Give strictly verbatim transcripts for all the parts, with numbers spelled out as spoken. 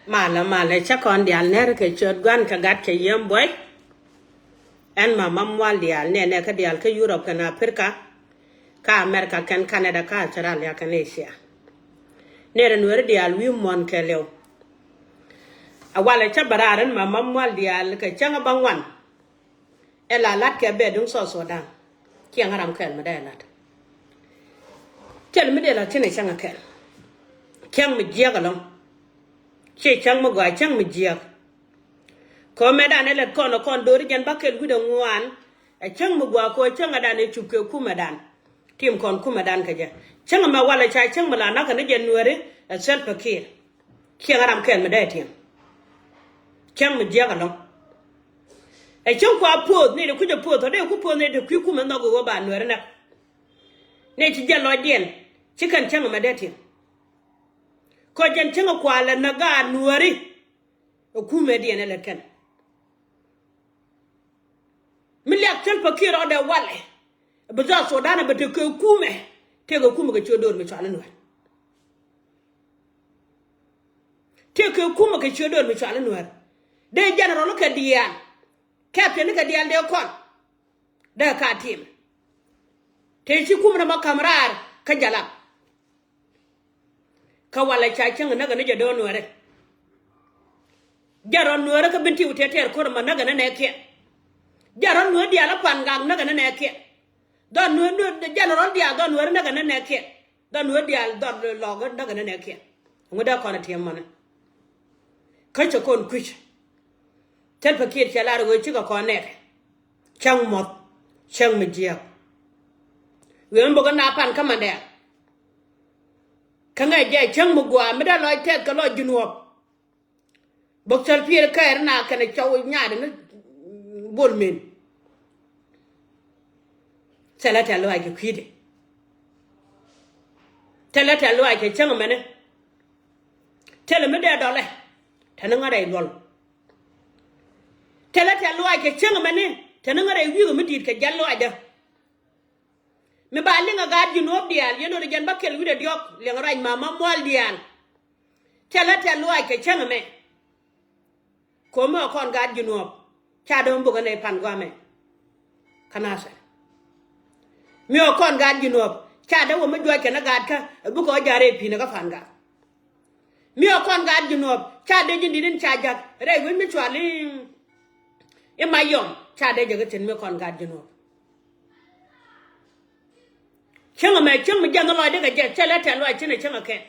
Malɛ, malɛ, cä kɔn diaal nɛr kɛ ciöt Gua̱n kɛ Gat kɛ Yiëë Buɔy. Ɛn Mama Mual diaal nɛnɛ kä diaal kä Europe kɛnɛ Africa, kä America kɛnɛ Canada, kä Australia kɛnɛ Asia. Nɛrɛ Nuääri diaal wi̱i̱ muɔ̱ɔ̱n kɛɛliw. A walɛ cä bä raar ɛn Mama Mual diaal kɛ cäŋ bä ŋuan. Ɛ la lat kɛ bɛ duŋ South Sudan. Ciɛ ŋa̱ ram kɛl mi dee lat. Thil mi dee lat ci ni cäŋ kɛl. Cäŋ mi jiääk ɛlɔ̱ŋ. Ciɛ cäŋ mi gɔaa, cäŋ mi jiääk. Kɛ ɣöö mëëdan ɛ lät kɔn ɛ kɔn do̱ri jɛn bäkɛl wi̱cdɛ ŋuan. Ɛ cäŋ mi gɔaa kɛ ɣöö cäŋ ɛ dan ɛ cup kɛ kumɛ dan. Tim kɔn kumɛ dan kɛ jɛ. Cäŋ ɛmɛ walɛ ca cäŋ mi la nakä ni jɛ Nuääri ɛ Salva Kiir. Ciɛ ŋa̱ ram kɛl mi dee tiɛm. Cäŋ mi jiääk ɛlɔ̱ŋ. Ɛ cäŋ kua puɔth ni dee kucä puɔth ɔ dee ku puɔth ni dee kui̱ kumɛ nhɔk i̱ ɣöö ba Nuääri näk. Ni ci jɛ lɔcdiɛn ci kɛn cäŋ ɛmɛ dee tiɛm. Kɔ jɛn cäŋ ɛ kua lɛ näk gaat Nuääri. Ɛ kumɛ diɛn ɛ lät kɛn. Mi liak Salva Kiir rɔɔdɛ walɛ. Bi South Sudan bi tekɛ kumɛ. Tekɛ kumɛ kɛ ciö do̱r mi cual i̱ Nuäär. Tekɛ kumɛ kɛ ciö do̱r mi cual i̱ Nuäär. Dee general kɛ diaal. Captain kɛ diaal dee kɔn. Dee ka tim. Te ci kumɛ na ma kam raar kä jalap. Kä walɛ ca cäŋ näk ni jɛ do̱r Nuäärɛ. Jɛ rɔ Nuäärɛ kä bin ti wä tɛtɛr ko̱r ma näk ni nɛ kiɛ. Jɛ rɔ Nuäärɛ diaal a pan gak näk ni nɛ kiɛ. Dhɔn Nuäärɛ, Nuäärɛ, jɛ rɔ diaal dhɔn Nuäärɛ näk ni nɛ kiɛ. Dhɔn Nuäärɛ diaal dhɔn lɔk näk ni nɛ kiɛ. Ŋut dee kɔn a tiɛm mɔnɛ. Kä cɛ kɔn kui̱c. Thil pɛ kiɛt cɛ lar ɣöö cikɛ kɔn nɛɛkɛ. Cäŋ muɔth. Cäŋ mi jiääk. Ɣöö mi bä kɛ na pan kä mandɛɛr. Kä ŋäc jɛ cäŋ mi gua̱a̱ mi dee lɔc tɛth kɛ lɔc Junub. Bok cäl piɛl kɛɛr na kɛnɛ cɔw nyaat ni bol men. Thilɛ tɛ̈th lɔaac kɛ kui̱dɛ. Thilɛ tɛ̈th lɔaac kɛ cäŋ mɛni. Thilɛ mi dee dɔlɛ. Tɛni ŋa̱t rɛy luɔl. Thilɛ tɛ̈th lɔaac kɛ cäŋ mɛni. Tɛni ŋa̱t rɛy wi̱i̱k mi di̱i̱t kɛ jiɛl lɔaacdä. Mi ba liŋ a gaat Junub diaal, yɛn dɔ̱diɛn bäkɛl wi̱cdɛ diɔ̱k, liŋ ruac Mama Mual diaal. Thilɛ tɛ̈th lɔaac kɛ cäŋ ɛmɛ. Ko̱mi ɔ kɔn gaat Junub, ca dee wä mi bukɛ nɛy pan guamɛ. Kä Nasir. Mi ɔ kɔn gaat Junub, ca dee wä mi juac kɛn a gaat kä, ɛ bukɛ ɔ ja̱r ɛ pi̱n ɛ kä pan gaat. Mi ɔ kɔn gaat Junub, ca dee ji̱n di̱t in ca ja̱k, rɛy wec mi cual i̱, i̱ Mayom, ca dee jɛ kä thi̱n mi ɔ kɔn gaat Junub. Cäŋ ɛmɛ, cäŋ mi jiath ni lɔcdɛ kɛ jɛ, thilɛ tɛ̈th lɔaac thi̱n ɛ cäŋ ɛ kɛn.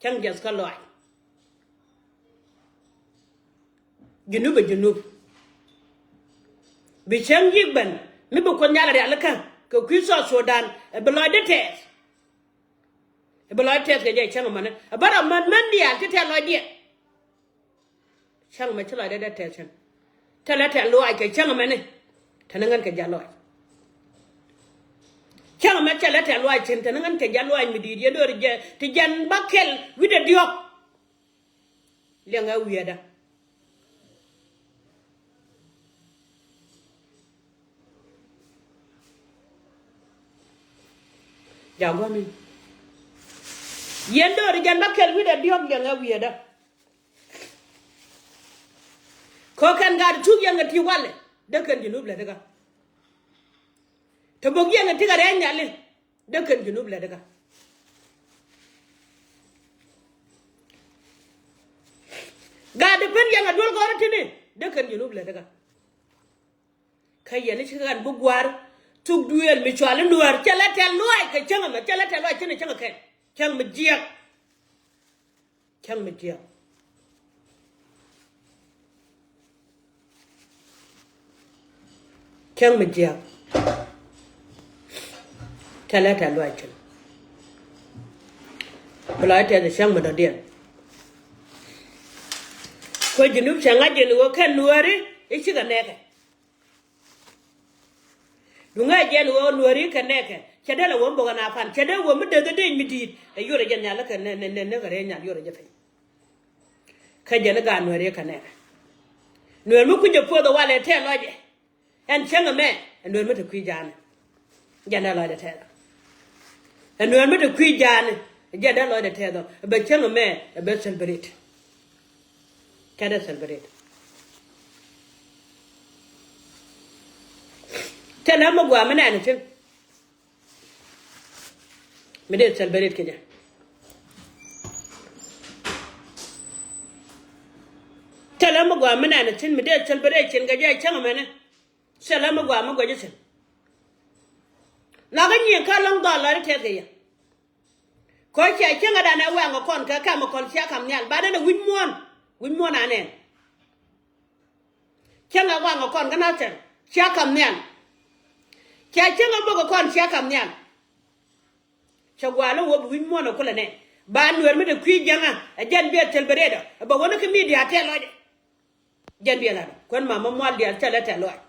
Cäŋ jiath kä lɔaac. Junub ɛ Junub. Bi cäŋ yiëk ben, mi bi Kuoth Nhial rialikä, kɛ kui̱ South Sudan, ɛ bi lɔcdɛ tɛɛth. Ɛ bi lɔcdɛ tɛɛth kɛ jɛ cäŋ ɛmɛni. Ɛ bä rɔ män män diaal ti tɛ̈th lɔcdiɛn. Cäŋ ɛmɛ ci lɔcdɛ dee tɛth cin. Thilɛ tɛ̈th lɔaac kɛ cäŋ ɛmɛni. Tɛni ŋän kɛ jiɛl lɔaac. Cäŋ ɛmɛ thilɛ tɛ̈th lɔaac cin, tɛni ŋän kɛ jiɛl lɔaac mi di̱i̱t yɛn dɔ̱diɛn ti jɛn bäkɛl wi̱cdɛ diɔ̱k. Liɛŋɛ wiɛɛdä. Ja gua̱mi. Yɛn dɔ̱diɛn bäkɛl wi̱cdɛ diɔ̱k, liɛŋɛ wiɛɛdä. Kɔ kɛn gaat tuk yɛn kɛ ti walɛ, dee kɛn Junub lät kä. Te bok yɛn kɛ ti kɛ rɛy nyali, dee kɛn Junub lät kä. Gaat di pen yɛn kɛ duel gɔ̱rä tini, dee kɛn Junub lät kä. Kä yɛn i̱ ci kɛ ɣän bi gua̱a̱r thuk duëël mi cual i̱ Nuäär, thilɛ tɛ̈th lɔaac kɛ cäŋ ɛmɛ, thilɛ tɛ̈th lɔaac cin ɛ cäŋ ɛ kɛn. Cäŋ mi jiääk. Cäŋ mi jiääk. Cäŋ mi jiääk. Thilɛ tɛ̈th lɔaac cin. Bi lɔc tɛth cäŋ mi dɔ̱diɛn. Kuɛ Junub cɛ ŋa̱c jɛn ɣöö kɛn Nuääri i̱ cikɛ nɛɛkɛ. Duŋɛ jɛn ɣöö Nuääri kɛ nɛɛkɛ, cɛ dee lɛ wä mi bok ɛn a pan, cɛ dee wä mi deth dec mi di̱i̱t, ɛ yorɛ jɛ nhial kɛ nɛ, nɛ, nɛ, nɛ kɛ rɛy nyal yorɛ jɛ piny. Kä jɛn i̱ gaat Nuääri kɛ nɛɛkɛ. Nuäär mi kui̱c jɛ puɔth ɛ walɛ tɛth lɔcɛ. Ɛn cäŋ ɛmɛ, ɛ Nuäär mi te kui̱ ja̱a̱nɛ. Jɛn dee lɔcdɛ tɛth ɔ. Ɛ Nuäär mi te kui̱ ja̱a̱nɛ, jɛn dee lɔcdɛ tɛth ɔ. Ɛ bɛ cäŋ ɛmɛ, ɛ bɛ celebrate. Kä dee celebrate. Thilɛ mi gɔaa mi nɛn thi̱n mi dee celebrate kɛ jɛ. Thilɛ mi gɔaa mi nɛn thi̱n mi dee celebrate kɛ jɛ cäŋ mɛni. Thilɛ mi gɔaa mi guɛc thi̱n. Nakä nyiëë kä lɔ̱ŋ dhɔl lɔri tɛth kɛ yɛ. Kɔ cia cieŋädan ɛ waŋ kɔn kɛ kɛmikɔl cia kam nhial banɛ ni wi̱c muɔ̱ɔ̱n. Wi̱c muɔ̱ɔ̱n anɛn. Cieŋä waŋ kɔn kä nathɛr cia kam nhial. Cia cieŋä bok kɔn cia kam nhial. Cɛ gua̱a̱l i̱ wä bi wi̱c muɔ̱ɔ̱n ɛ kulɛ nɛ ba nueer mi te kui̱ jiäŋä. Ɛ jɛn biɛ thil bi rɛɛdɔ ɛ bɛ wä ni kä midia tɛl lɔcɛ. Jɛn biɛ lat kuän mamä mual diaal thilɛ tɛl lɔc.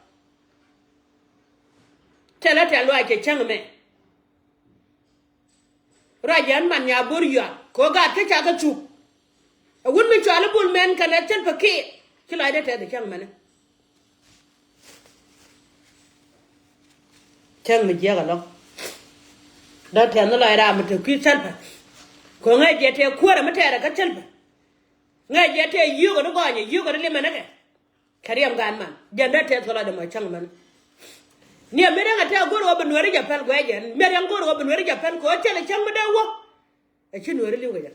Thilɛ tɛl lɔc cɛ cäŋ mɛ. Ruac yɛn man nya bo̱r yual kɛ ɣöö gaat kä ca kä thuk. Ɛ wut mi cual i̱ bul mɛn kɛnɛ thil pɛ kiɛ ci lɔcdɛ tɛth ɛ cäŋ mɛnɛ. Cäŋ mi jiɛk alɔ. Dɔ̱ tɛth ni lɔc ram mi te kui̱ thil pɛ. Kɛ ɣöö ŋäc jɛ tɛth kuäärä mi tɛɛrɛ kä thil pɛ. Ŋäc jɛ tɛth yiökɛ ni gɔɔnyɛ yiökɛ ni limɛ ni kɛ. Kɛ riɛm gaat man jɛn dee tɛth kɛ lɔcdɛ mɔ cäŋ mɛn. Niɛ mi riɛŋ a tɛth go̱r ɣöö bi nueeri jɛ pɛl guɛc jɛn mi riɛŋ go̱r ɣöö bi nueeri jɛ pɛl kɛ ɣöö thilɛ cäŋ mi dee wä. Ɛ ci nueeri li̱w kɛ jɛ.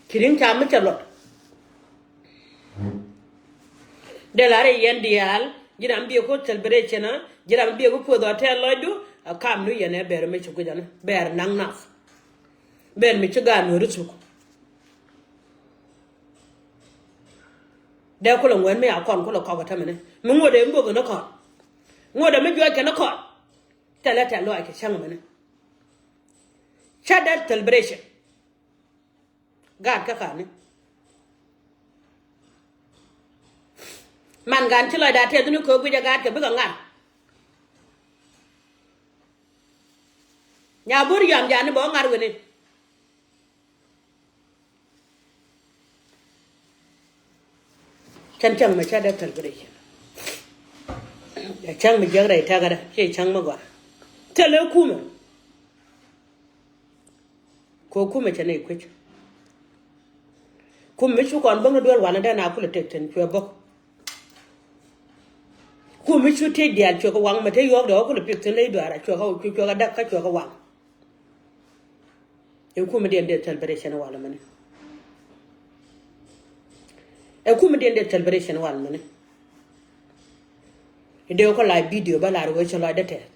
Ci ri̱ŋ ca mi cɛ luɔt. Dee la ri yɛn diaal ji̱ ram biɛ ku celebration a ji̱ ram biɛ ku puɔth hotel lɔcdu. A kam nu yɛn ɛ bɛr mi ci guic ɛn bɛr naŋ nath. Bɛr mi ci gaat nueeri thuk. Dee kulɛ ŋuɛn mi a kɔn kulɛ kɔk ɛ tämɛ ni mi ŋuɔ̱t ɛ mi bok ni kɔn. Ŋuɔ̱t ɛ mi juɔc kɛ ni kɔn. Thilɛ tɛth lɔc kɛ cäŋ mɛnɛ. Ca dee celebration. Gaat kä kani. Man gan ci lɔcda tɛth ni kɛ ɣöö guic ɛ gaat kɛ bikɛ ŋa̱r. Nya bo̱r yam jani bɛ ɣä ŋa̱r weni. Cɛn cäŋ mɛ ca dee celebration. Cäŋ mi jiäk rɛy tɛkädä ciɛ cäŋ mi gɔaa. Thilɛ kumɛ. Kɛ kumɛ cɛ nɛy kuec. Kumɛ mi cu kɔn bäŋ ni duel walɛ dee na kulɛ tëk thi̱n cuɛ bäk. Kumɛ mi cu tëc diaal cuɛ kɛ waŋ mɛ te yuɔk dee wä kulɛ pi̱k thi̱n ley duaar a cuɛ kɛ, cuɛ kɛ däk kä cuɛ kɛ waŋ. Ɛ kumɛ diɛn dee celebration walɛ mɛni. Ɛ kumɛ diɛn dee celebration walɛ mɛni. Dee wä kɔ live video bä lar wee cɛ lɔcdä tɛth.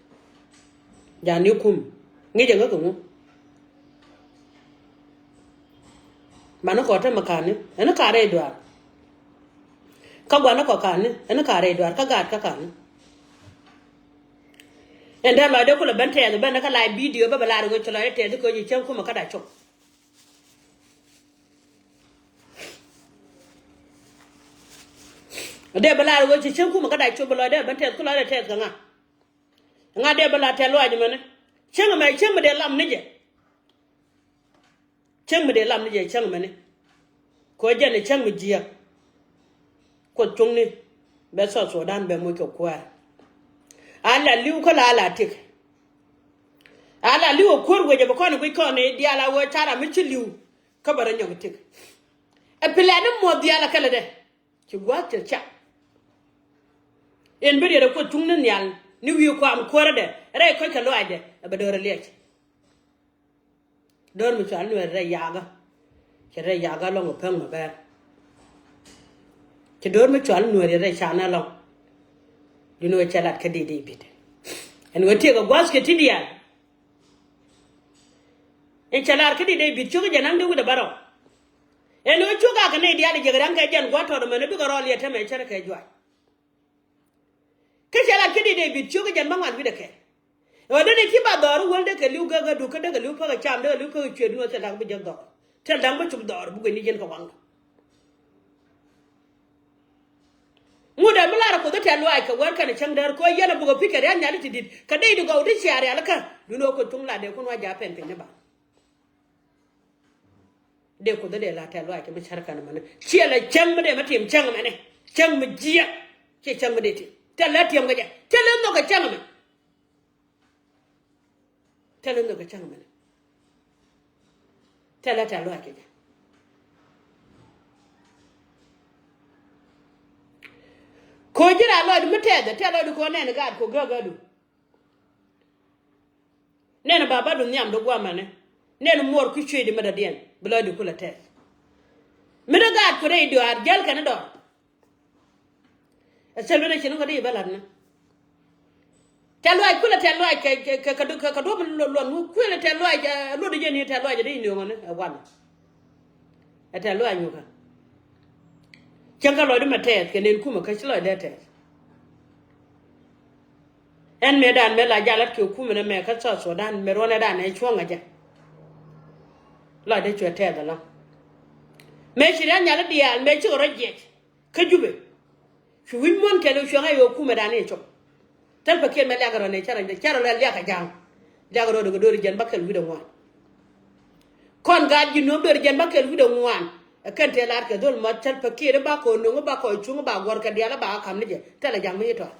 Jani kum ŋi̱cɛ ŋä kɛ ŋu. Mani kɔ tämɛ kani ɛn kar rɛy duaar. Kä gua̱n kɔ kani ɛn kar rɛy duaar kä gaat kä kani. Ɛn dee lɔcdä kulɛ ben tɛth ben kä live video bä bɛ lar wee cɛ lɔcdä tɛth kä ji̱ cäŋ kumɛ kä da cop. Dee bɛ lar wee cɛ cäŋ kumɛ kä da cop bɛ lɔcdä ben tɛth kä lɔcdä tɛth kɛ ŋa. Ŋa dee bɛ la tɛth lɔac mɛni. Cäŋ mɛ cäŋ mi dee lam ni jɛ. Cäŋ mi dee lam ni jɛ cäŋ mɛni. Kɛ jɛn cäŋ mi jiääk. Kuoth cuŋni bɛ South Sudan bɛ moc kɛ kuäär. A la li̱w kä la a la tik. A la li̱w ɛ kuäär wecɛ bɛ kɔn guic kɔn i̱ diaal a wee ca ram mi ci li̱w. Kä bɛ rɔ nyɔk tik. Ɛ pilɛ ni muɔth diaal a kɛlɛ dɛ. Ci gua̱a̱th cɛ cak. In bi riet ɛ kuoth cuŋ ni nhial ni wi̱i̱ kuam kuäärädɛ rɛy kɔc kɛ lɔaacdɛ ɛ bɛ do̱r ɛ liɛc. Do̱r mi cual nuɛɛr rɛy yakä. Cɛ rɛy yakä lɔŋ ɛ päŋ mɛ bɛɛr. Cɛ do̱r mi cual nuɛɛr rɛy canɛ lɔŋ. Duundɛ wee cɛ lat kä di di bit. Ɛn wee tiek ɛ gua̱a̱th kɛ ti diaal. Ɛn cɛ lar kä di di bit cuk jɛ naŋ di wi̱dɛ bärɔw. Ɛn ɣöö cuk akɛ nɛy diaal jiäk ra̱ŋ kɛ jɛn gua̱a̱th tɔt ɛmɛn bikɛ rɔɔl yɛ tämɛ cärɛ kɛ juac. Kä cɛ lat kä di dee bit ciök kä jɛn bä ŋuan wi̱cdɛ kɛ. Ɣöö dee ni ci ba dhɔr wäl dee kɛ li̱w gäk kä duk kä dee kɛ li̱w päk ɛ cam dee kɛ li̱w päk ɛ cuëëdun ɣöö thil da̱ŋ bi jek dhɔr. Thil da̱ŋ bi cuk dhɔr bi guic ni ji̱n kɛ waŋdä. Ŋut ɛ mi lar ɛ kuoth i̱ tɛ̈th luaac kɛ wär kɛnɛ cäŋ däär kɛ ɣöö yɛn ɛ bukɛ pi̱c kɛ ria̱th nhiali ti di̱t kɛ dee di gɔw ti cia rialikä. Duundɛ ɣöö kuoth cuŋ lat dee kun wa ja̱ pɛn piny ni ba. Dee kuoth dee la tɛ̈th luaac kɛ mi cär kɛn mɛni. Ciɛ lɛ cäŋ mi dee mi tim cäŋ mɛni. Cäŋ mi jiɛk. Ciɛ cäŋ mi dee tim. Thilɛ lɛ tiɛm kɛ jɛ. Thilɛ lɛ nhök kɛ cäŋ mɛ. Thilɛ lɛ nhök kɛ cäŋ mɛni. Tɛlɛ tɛl luac kɛ jɛ. Ko ji̱ raa lɔcdu mi tɛth ɛ tɛl lɔcdu ko nɛn gaat ko gägädu. Nɛn babadu nhiamdu guamɛni. Nɛn muɔr ku cuëëcdi mi dɔ̱diɛn bi lɔcdu kulɛ tɛth. Mi dɔ̱ gaat ko rɛy diɔaar jäl kɛn dɔr. Ɛ cɛl ben ɛ cin kä di bä lat ni. Tɛl luac kulɛ tɛl luac kɛ kɛ kɛ kɛ duɔ̱p luɔn ŋu kuël ɛ tɛl luac ɛ luɔt jɛ ni tɛl luac ɛ di nioŋä ni ɛ guan. Ɛ tɛl luac ŋu kä cäŋ kä lɔcdu mɛ tɛth kɛ nen kumɛ kä ci lɔcdɛ tɛth. Ɛn mëëdan mëë la jalat kɛ kumɛ ni mɛ kä South Sudan mɛ ruɔnɛ dan ɛ cuɔ̱ŋ ɛ jɛ. Lɔcdɛ cuɛ tɛth ɛlɔ̱ŋ. Mëë ci ria̱n nyal i̱ diaal mëë cikɛ rɔ jiɛc. Kä Jubɛ. Cu wi̱c muɔ̱n kɛl i̱ cuɛ ŋa̱c ɣöö kumɛ dan i̱ cop. Thil pɛ kiɛn mɛ liakɛ rɔ ni cɛ rɔ cɛ rɔ lɛ liakɛ ja̱a̱ŋ. Liakɛ rɔ dɔ̱kɛ do̱ri jɛn bäkɛl wi̱cdɛ ŋuan. Kɔn gaat ji̱ nuɔ̱m do̱ri jɛn bäkɛl wi̱cdɛ ŋuan. Ɛ kɛn tëë la̱r kɛ dhol mɔth thil pɛ kiɛn i̱ ba kɔn nöŋ i̱ ba kɔn cuŋ i̱ ba guɔ̱r kɛ diaal i̱ ba ɣä ka̱m ni jɛ thilɛ ja̱a̱ŋ mi ci tɔ̱.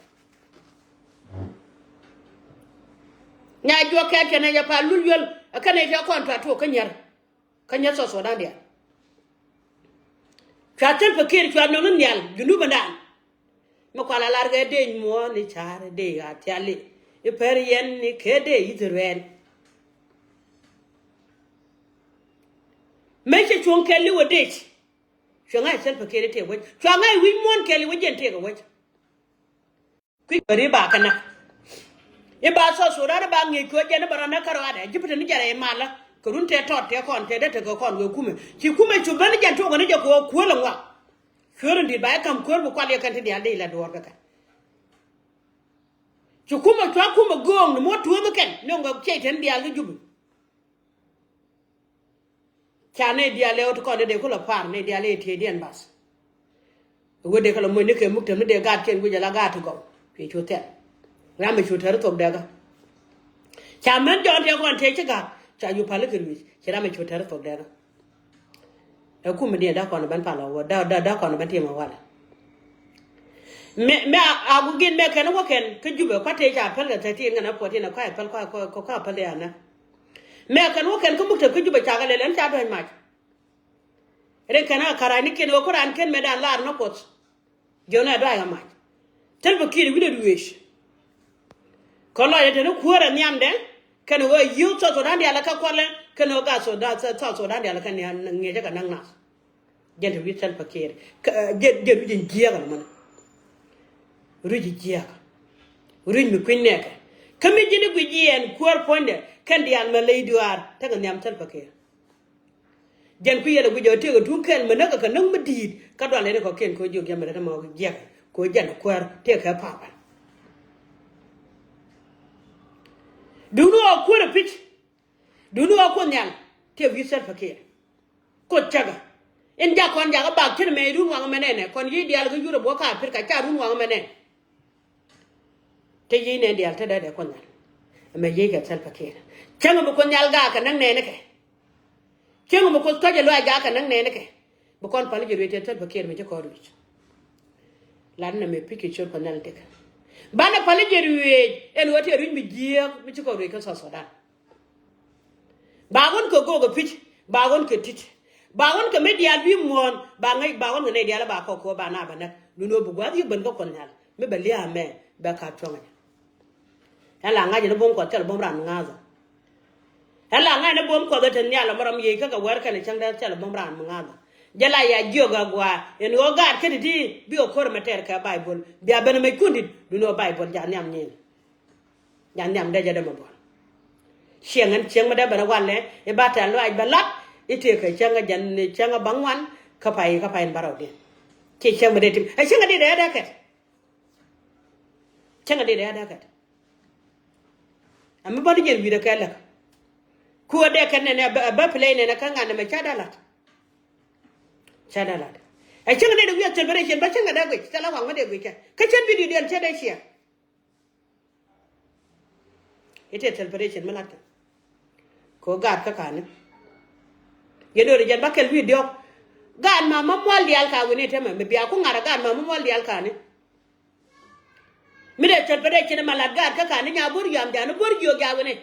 Nya juɔk kɛɛt kɛn ɛ jɛ pal lul yuel ɛ kɛn ɛ cɛ kɔn tɔ̱ tuɔk kä nyier. Kä nyier South Sudan diaal. Cua thil pɛ kiɛn cua nöŋ ni nhial junubä dan. Mi kual a lar kɛ dec muɔ̱ɔ̱n i̱ ca̱r i̱ dec a thiali i̱ per yɛn ni kɛ dec i̱ thil ruɛɛl. Mëë cɛ cuɔ̱ŋ kɛl i̱ wä dec. Cua ŋa̱c thil pɛ kiɛn i̱ tëëk wec cua ŋa̱c wi̱c muɔ̱ɔ̱n kɛl i̱ wä jiɛn tëëk wec. Kui̱ bäri ba kɛ näk. I̱ ba South Sudan i̱ ba ŋi̱i̱c kuäär jɛn i̱ bɛ rɔ näk kärɔadɛ ji̱ bi te ni jɛn rɛy malä. Kɛ run tëë tɔt tëë kɔn tëë dee tekɛ kɔn wee kumɛ ci kumɛ cu ben i̱ jɛn tuɔkɛ ni jɛ kɛ ɣöö kuäär lɛ ŋuak. Cuäär in di̱t ba i̱ ka̱m kuäär bi kual yɛ kɛn ti diaal dee ilɛ duɔɔr kɛ kɛn. Ci kumɛ cua kumɛ gööŋ ni muɔ tuɔ̱ɔ̱m i̱ kɛn ni ŋɔk ciɛc te ni diaal kä Jubɛ. Ca nɛy diaal ëë ɣöö ti kɔn ni dee kulɛ pa̱a̱r nɛy diaal ëë tieydiɛn bath. Ɣöö dee kɛ lɔ moc ni kɛ muk tɛm ni dee gaatkiɛn guic ala gaat ti gɔw. Cuɛ cu thɛl. Ram mi cu tɛr thok dɛkä. Ca män jɔɔn tiɛ kɔn tiɛ ci ga̱a̱k ca cu pal ikɛ luic ci ram mi cu tɛr thok dɛkä. Ɛ kum mi diɛ da̱k kɔn ben pal ɔ wä da̱k da̱k da̱k kɔn ben tiɛm ɔ walɛ. Mɛ mɛ a guic in mɛ kɛn wä kɛn kä Jubɛ kua̱t tëë ca päl kɛ thirteen kɛn a fourteen a kua̱c a päl kua̱c kua̱c kua̱c a päl dee anä. Mɛ kɛn wä kɛn kä muk te kä Jubɛ cakɛ lɛl ɛn ca dua̱c mac. Rin kɛn a karac ni kiɛn ɣöö ku raan ken mɛ dan lar ni Kuoth. Jiɔn ɛ dua̱c kɛ mac. Thil bi kiɛn wi̱n ɛ dueec. Kɛ lɔcdɛ te ni kuäärɛ nhiamdɛ kɛn ɣöö a yi̱w South Sudan diaal ɛ kä kualɛ kɛn ɣöö gat South Sudan diaal ɛ kä ŋi̱eecä kɛ näk nath. Jɛn te wi̱c Salva Kiir kä jɛn jɛn wi̱c in jiääk ɛn mɔnɛ. Ruic jiääk. Ruic mi kui̱ny nɛɛkɛ kä mi ji̱n i̱ guic jiɛɛn kuäär puɔ̱nydɛ kɛn diaal mɛ ley duaar tekɛ nhiam Salva Kiir. Jɛn kui̱ yɛn ɛ guic jɛ ɣöö tëëkɛ tuŋ kɛl mi näk kɛ näk mi di̱i̱t kä dual yɛn kɔ̱kiɛn kɛ ɣöö jiök yɛn mɛ lät ɛmɔ jiääk kɛ ɣöö jɛn ɛ kuäär tëëkɛ pa̱a̱pä. Duundɛ ɣɔɔ kuäär ɛ pi̱c. Duundɛ ɣɔɔ Kuoth Nhial tëë wi̱i̱ Salva Kiir. Kuoth cäkä in jak kɔn jakä bak cin mëë run waŋ mɛnɛnɛ kɔn yiëë diaal kä Yurop wä ka pir ka ca run waŋ mɛnɛn. Te yiëë nɛn diaal te dee dee Kuoth Nhial. Ɛmɛ yiëë kɛ Salva Kiir cäŋ bi Kuoth Nhial gaak kɛ näk nɛɛnikɛ. Cäŋ bi Kuoth kɔc ɛ luaac gaak kɛ näk nɛɛnikɛ. Bi kɔn päl jɛ ruëëc tëë Salva Kiir mi ci kɔn ruëëc. Lat nɛ mëë pi̱c kɛ ciöt Kuoth Nhial dikɛ. Banɛ päl jɛ ruëëc ɛn ɣöö tëë ruëëc mi jiääk mi ci kɔn ruëëc kä South Sudan. Ba ɣän kɛ gok ɛ pi̱c ba ɣän kɛ ti̱t. Ba ɣän kɛ mi diaal bi muɔ̱ɔ̱n ba ŋäc ba ɣän kɛ nɛy diaal ba kɔk kɛ ɣöö ba na bɛ näk. Duundɛ ɣöö bi gua̱a̱th yiëk ben kä Kuɔth Nhial mi bɛ lia̱a̱ mɛ bɛ ka̱p cuɔ̱ŋ ɛ jɛ. Ɛ la ŋa̱c ni buɔ̱m Kuɔth thilɛ buɔ̱m raan ŋa̱a̱thä. Ɛ la ŋa̱c ni buɔ̱m Kuɔth ɛ te nhial ɛmɛ rɔm yiëëc kä kɛ wɛr kɛnɛ cäŋ dee thilɛ buɔ̱m raan mi ŋa̱a̱thä. Jɛ la ya jiök ɛ gua̱a̱ ɛn ɣöö gaat kä ti̱ti̱ bikɛ ko̱r ɛmɛ tɛɛr kɛ Baibol bia ben ɛmɛ cundit duundɛ ɣöö Baibol ja̱ nhiam nyin. Ja̱ nhiam dee jɛ dee mɛ buɔ̱l. Ciɛŋ ɛn ciɛŋ mi dee ben ɛ walɛ i̱ ba tɛ̈r luaac bɛ lat i̱ tëëkɛ cäŋ ɛ jɛn cäŋ ɛ bäŋuan kä pay kä pay in bärɔwdiɛn. Ciɛ cäŋ mi dee tim ɛ cäŋ ɛ dee dee dee kɛt. Cäŋ ɛ dee dee dee kɛt. Ɛ mi bäni jɛn wi̱i̱dɛ kɛ läk. Ku ɛ dee kɛt nɛn ɛ bä play nɛn ɛ kä ŋa̱n ɛmɛ ca dee lat. Ca dee lat. Ɛ cäŋ ɛ dee dee wi̱i̱ ɛ celebration bä cäŋ ɛ dee guic thilɛ waŋ mi dee guic kɛ kä cän video diɛn cä dee ciɛ. I̱ tëë celebration mi la̱tkɛ. Kɛ ɣöö gaat kä ka̱ni. Yɛn do̱ri jɛn bä kɛl wi̱i̱ diɔ̱k. Gaat ma mä mual diaal ka wi̱ni temɛ mi bia ku ŋa̱rä gaat ma mä mual diaal ka̱ni. Mi dee celebration ma la̱t gaat kä ka̱ni nya bo̱r yam ja̱a̱ni bo̱r jiök ja̱a̱ wi̱ni.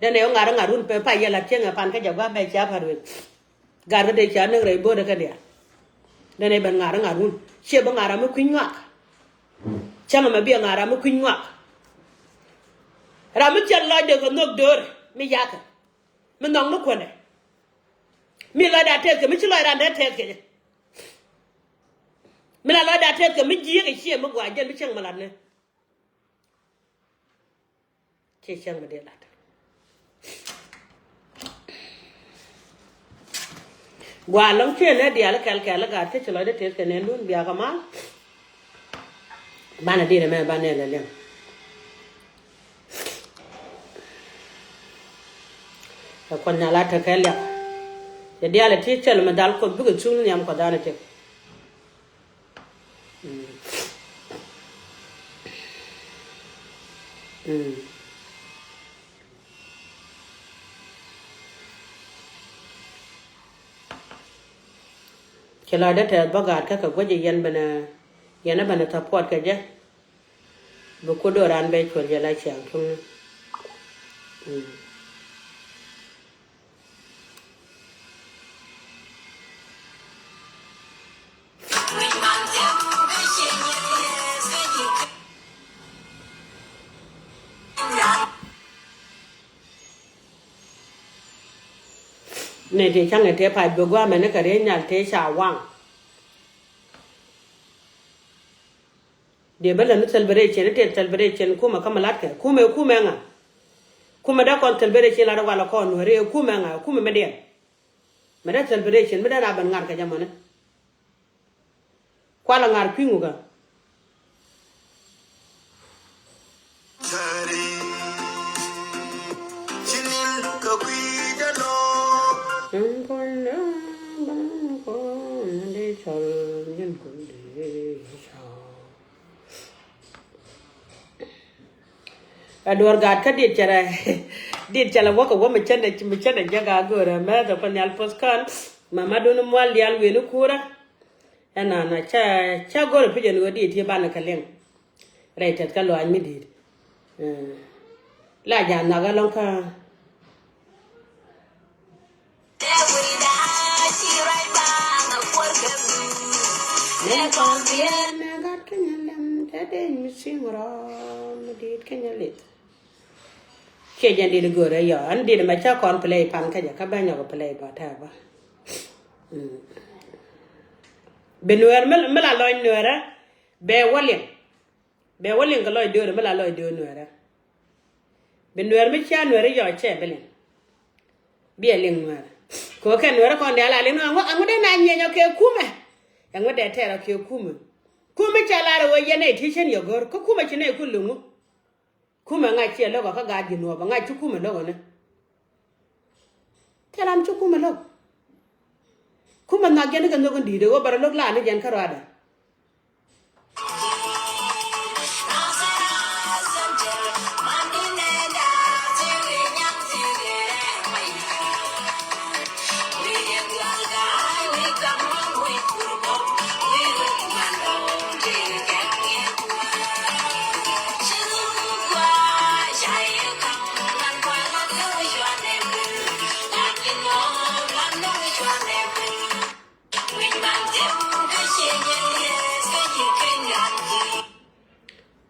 Nɛnɛ ɣöö ŋa̱r ŋa̱r wun pɛ pay yɛ la̱t cieŋɛ pan kä jɛ gua̱a̱ bɛ cia pa̱t wek. Gat kä dee cia näk rɛy bo̱o̱dɛ kä diaal. Nɛnɛ ben ŋa̱r ŋa̱r wun. Ciɛ bi ŋa̱r ami kui̱ny ŋɔak. Cäŋ ɛmɛ bi ɛ ŋa̱r ami kui̱ny ŋɔak. Ram mi thil lɔcdɛ kɛ nhök döör mi yakä. Mi nhɔk ni kuändɛ. Mi lɔcdɛ a tɛth kɛ mi ci lɔc ran dee tɛth kɛ jɛ. Mi la lɔcdɛ a tɛth kɛ mi jiäk ɛ ciɛ mi gua̱a̱c jɛn mi cäŋ mi lat ni. Ci cäŋ mi dee lat. Gua̱a̱ lɔ̱ŋ ciɛ nɛ diaal kɛl kɛl gaat kä ci lɔcdɛ tɛth kɛ nɛn dun biakä mal. Banɛ dit ɛmɛ banɛ lɛ liɛŋ. Ɛ kuɔth nyal a tekɛ liak. Cɛ diaal ɛ ti cɛl mi dhal kuɔth bikɛ thuŋ nhiam kuɔth danɛ tek. Mm. Mm. Ci lɔcdä tɛth bä gaat kä kɛ guäc yɛn bänɛ, yɛn a bänɛ support kɛ jɛ. Bi kut do̱ran bɛ cuɛl jɛ la ciaŋ cuŋni. Mm. Ni ti cäŋ ɛ tëë pac bi gua̱a̱mɛ ni kɛ riey nyal tëë ca waŋ. Diɛ bä lɛ ni celebration, ni tëë celebration kumɛ kä mi latkɛ. Kumɛ, kumɛ ŋa? Kumɛ dee kɔn celebration lat walɛ kɔn nuɛri, kumɛ ŋa? Kumɛ mi diɛn. Mi dee celebration, mi dee na ben ŋa̱r kɛ jɛ mɔni. Kualɛ ŋa̱r kui̱ ŋukä. Ɛ duɔ̱ɔ̱r gaat kä dit cɛ rɛ, dit cɛ lɛ wäkɛ wä mi cä nɛ, mi cä nɛ jɛ gaa go̱o̱rɛ mɛth ɛ Kuoth Nhial puɔth kän. Mama duni mual diaal wieni kuurä. Ɛn nana cä, cä go̱o̱rɛ pijɛ ni ɣöö dit ti banɛ kɛ liŋ. Rɛy tɛth kä luaac mi di̱i̱t. Eh. La ja̱a̱n nhɔakä lɔ̱ŋ kä. Nɛ kɔn biɛ nɛ gat Kenya lɛm tɛ deny mi siŋ rɔ mi di̱i̱t Kenya lith. Ciɛ jɛn dit go̱o̱rɛ yɔ, ɛn dit mɛ cä kɔn play pan kä jɛ kä bɛ nyɔk play bä tɛ bä. Mm. Bi nuɛɛr mi, mi la lɔny nuɛɛrä bɛ wä liŋ. Bɛ wä liŋ kɛ lɔc döörä mi la lɔc döör nuɛɛrä. Bi nuɛɛr mi cia nuɛɛrä yɔc cɛ bi liŋ. Biɛ liŋ nuɛɛrä. Kɛ ɣöö kɛn nuɛɛrä kɔn diaal a liŋ nuɛɛrä, ɛŋu, ɛŋu dee na nyieny ɔ kɛ kumɛ. Ɛŋu dee tɛɛr ɔ kɛ kumɛ. Kumɛ ca lar ɛ ɣöö yɛn ɛ ti cien yɛ go̱r kä kumɛ ci nɛy ku liŋu. Kumɛ ŋa̱c ciɛ lo̱k ɔ kä gaat ji̱ nuɔɔpä ŋa̱c ci kumɛ lo̱k ɔ ni. Thil ram ci kumɛ lo̱k. Kumɛ nhɔak jɛn ni kɛ nhök in di̱i̱t ɛ ɣöö bɛ rɔ lo̱k la̱a̱ ni jɛn kärɔaadɛ.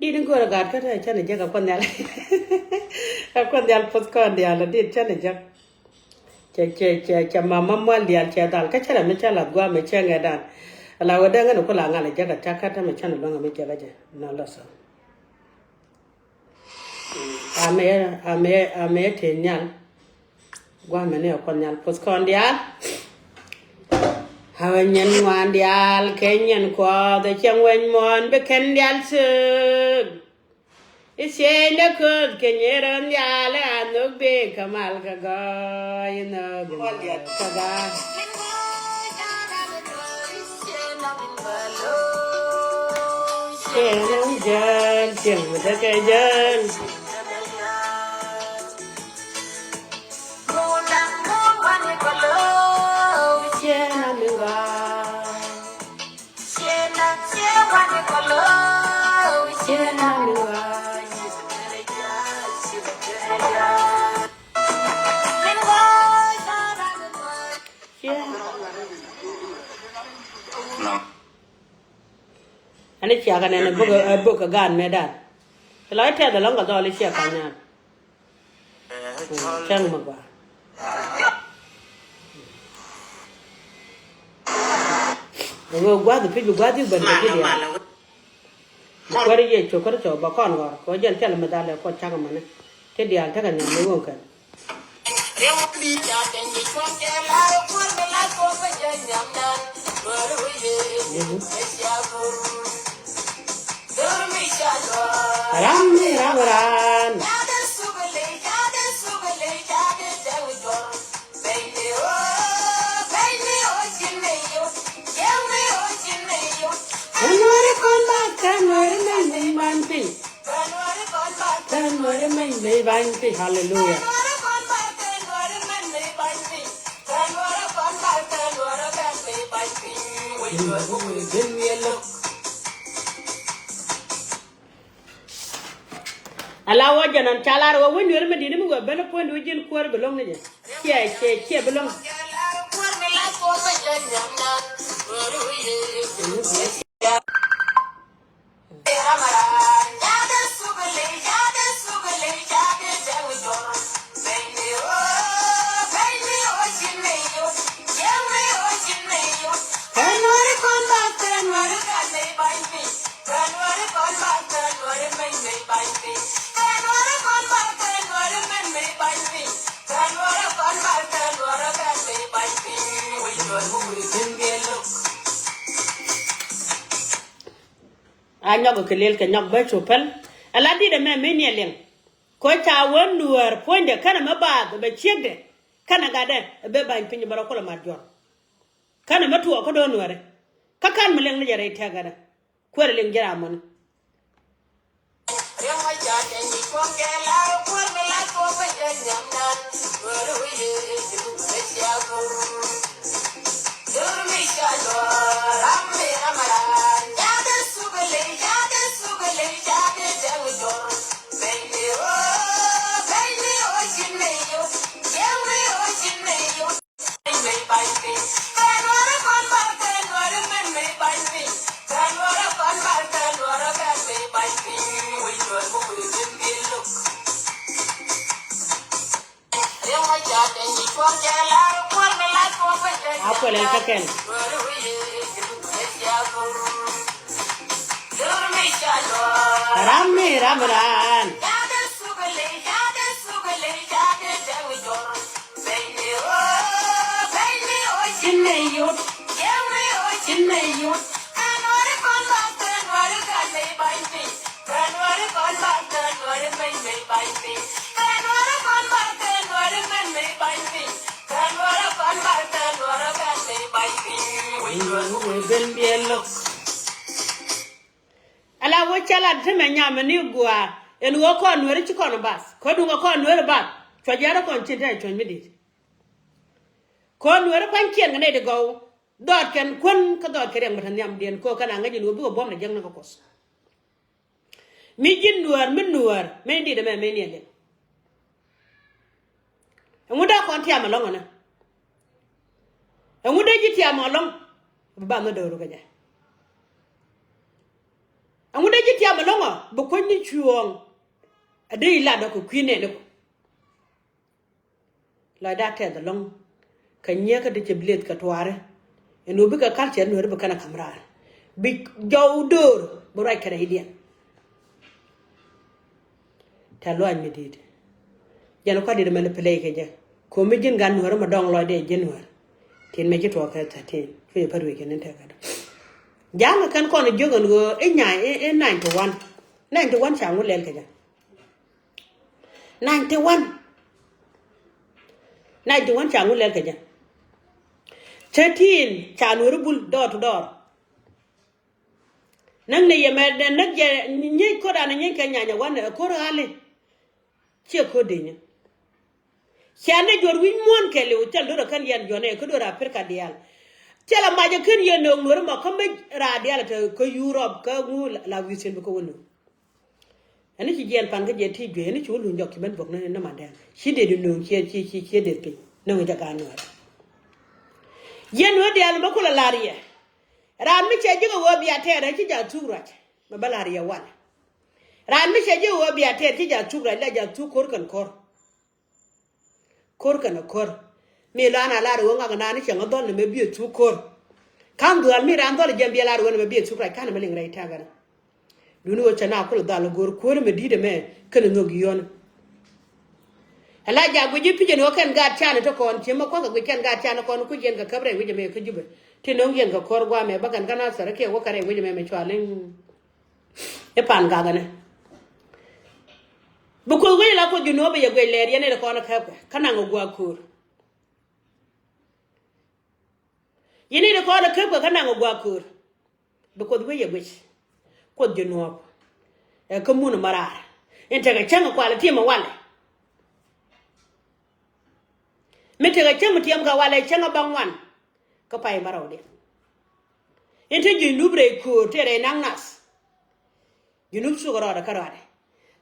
Dit in go̱o̱rä gaat kä tɛ cä ni jek a Kuoth Nhial. A Kuoth Nhial puɔth kɔn diaal a dit cä ni jek. Cɛ, cɛ, cɛ, cɛ mama mual diaal cɛ dhal kä cä rɛ mi cä lath gua̱a̱ mi cɛ ŋɛ dan. Ala wä dee ŋän ku la ŋal a jek a cä kä tɛ mi cä ni luäŋ a mi jek a jɛ. Nɔ lɔ sɔ. Amɛ, amɛ, amɛ te nhial. Gua̱a̱mɛ ni ɛ Kuoth Nhial puɔth kɔn diaal. Awɛ nyin ŋuan diaal kɛ nyin Kuɔth ɛ cieŋ wec muɔ̱ɔ̱n bi kɛn diaal sëëk. I̱ cieny dee kööth kɛ nyerä nhial ɛ a nhök bek kɛ mal kɛ gɔɔy inhök kɛ gɔɔy. Cieŋ jäl, cieŋ mi tekɛ jäl. Ciɛ kɛ nɛn ɛ bok ɛ bok kɛ gaan mɛ dan. Ti la itɛth ɛlɔ̱ŋ kɛ dhɔl iciɛ ka̱n nɛn. Cäŋ mi gɔaa. Ɛ ɣöö gua̱th pi̱c bi gua̱th i̱ ben kɛ ti diaal. Kuäär Yecu Kritho bä kɔn ɣɔr kɛ ɣöö jɛn thilɛ mi dhalɛ kuɔth cak mani. Ti diaal tekɛ nhiam mi ɣöö kɛn. Ram mi ram ran. Nuäri kɔn ba kɛ nuäri nɛy nɛy ban piny. Kɛ nuäri mec mec bany piny. Haleluya. Ala wä jɛn an ca lar wä wä nuäri mɛ di̱t mi wä ben puɔ̱n wä ji̱n kuäär bi lo̱ŋ ni jɛ. Ciɛ ciɛ ciɛ bi lo̱ŋ. A nyɔk kɛ lel kɛ nyɔk bä cu päl. Ala dit ɛmɛ mi ni ɛ liŋ. Kɔ ca wä nuäär puɔ̱nydɛ kɛnɛ mi baath bɛ ciekdɛ kɛnɛ gatdɛ bɛ ba̱ny piny bä rɔ kulɛ mat juɔr. Kɛnɛ mi tuɔɔk kä do̱r nuääri kä kan mi liŋ ni jɛ rɛy tɛk gatdɛ. Kuäär liŋ ji̱ ram mɔni. A kuɛl ɛn kä kɛn. Ram mi ram ran. Cin nɛ yot. Cin nɛ yot. Ala wä cä lat ti mɛ nyam ni gua. Ɛn ɣöö kɔn nuɛri ci kɔn bath kɔ duŋ kɔn nuɛri bath. Cua jiɛɛr kɔn cin te cuɔ̱ny mi dit. Kɔn nuɛri kuany ciɛn kɛ nɛy ti gɔw. Dhɔt kɛn kuän kä dhɔt kɛ riɛk mi te nhiamdiɛn kɔ kɛn a ŋäc in ɣöö bikɛ buɔ̱m ni jiäkni kä Kuɔth. Mi ji̱n nuäär mi nuäär mi dit ɛmɛ mi ni ɛ liŋ. Ɛŋu dee kɔn tiam ɛlɔ̱ŋ ɛnɛ? Ɛŋu dee ji̱ tiam ɛlɔ̱ŋ? Bi ba nhä dööru kɛ jɛ. Ɛŋu dee ji̱ tiam ɛlɔ̱ŋ ɔ bi kuäny ni cuɔ̱ɔ̱ŋ. Ɛ dee ilat ɔ kɛ kui̱ nɛɛni kɔ. Lɔcda tɛth ɛlɔ̱ŋ kɛ nyiee kä dee cɛ bileth kɛ tuaari. Ɛn ɣöö bikɛ culture nuɛri bi kɛn a ka̱m raar bi jɔw döör bi ruac kɛnɛ idiɛn. Tɛ luac mi di̱i̱t jɛn kɔ̱di̱t mɛn play kɛ jɛ. Ko̱mi ji̱n gat nuɛri mɛ dɔ̱ŋ lɔcdɛ ji̱n nuɛri. Tin mɛ ci tuɔɔk kɛ thirteen cuɛ pär wi̱i̱ kɛn in tɛk kɛ dɔ̱. Ja̱a̱ŋ kɛ kɛn kɔn jiök ɛn ɣöö i̱ nya̱a̱ i̱ ninety one. Ninety one ca ŋu lɛl kɛ jɛ. Ninety one. Ninety one ca ŋu lɛl kɛ jɛ. Thirteen ca nuɔri bul door to door. Näk ni yɛ mɛ näk jɛ nyiec ko̱dan nyiec kɛ nyanya wan ɛ ko̱r ɣali. Ciɛ ko̱r di̱nyä. Cia ni juɔr wi̱c muɔ̱ɔ̱n kɛɛliw thil do̱r ɛ kän yɛn juɔ̱n ɛ kä do̱r Africa diaal. Thil ɛ mac ɛ kän yɛn nööŋ nuɔri mɔ kä mec raar diaal ɛ te kä Europe kä ŋu la wi̱i̱ thi̱n bi kä wä nööŋ. Ɛn ni ci jiɛɛn pan kä jɛ ti juey ɛn ni ci wä luny jɔk ci ben buɔk ni ni mandɛn ci dee di nööŋ ciɛ ci ci ciɛ dee piny nööŋ jɛ gaa nuɔɔr. Jiɛn nuɔɔr diaal ni bä kulɛ lar yɛ. Raan mi cɛ ji̱ kɛ ɣöö bia tɛɛr ɛ ci ja̱ thuk ruac. Mɛ bä lar yɛ wal. Raan mi cɛ ji̱ ɣöö bia tɛɛr ci ja̱ thuk rac la ja̱ thuk ko̱r kɛn ko̱r. Ko̱r kɛn ko̱r. Mi la na lar ɣöö ŋak naan cɛ ŋa dhɔl ni mɛ biɛ thuk ko̱r. Ka̱n dhual mi raan dhɔl jɛm biɛ lar ɣöö ni mɛ biɛ thuk rac ka̱n mɛ liŋ rɛy tɛ̈kɛn. Duni ɣöö cɛ na kul dhal go̱o̱r kuäär mɛ di̱t ɛmɛ kɛn nhök yɔn. Ala ja̱ guic i̱ pi̱c ɛn ɣöö kɛn gaat can ite kɔn ciɛ mɛ kua̱k kɛ guic kɛn gaat can kɔn kui̱c yɛn kɛ käp rɛy wi̱c ɛmɛ kä Jubɛ. Ti no̱ŋ yɛn kɛ ko̱r guamɛ bä kɛn kä Nathɛr kiɛ wä kɛ rɛy wi̱c ɛmɛ mɛ cua liŋ. I̱ pan gak ɛnɛ. Bi Kuoth guic la Kuoth Junub bɛ yɛ guic lɛɛr yɛn ite kɔn käp kɛ kä naŋ ɛ gua̱a̱k ko̱r. Yɛn ite kɔn käp kɛ kä naŋ ɛ gua̱a̱k ko̱r. Bi Kuoth wec ɛ guic. Kuoth Junub. Ɛ kä mun mɛ raar. In tekɛ cäŋ kualɛ tiɛm ɛ walɛ. Mi tekɛ cäŋ tiɛm kɛ walɛ cäŋ ɛ bä ŋuan. Kä pay mɛ rɔwdiɛn. In te Junub rɛy ko̱o̱r te rɛy naŋ nath. Junub cuk rɔɔdɛ kä rɔɔdɛ.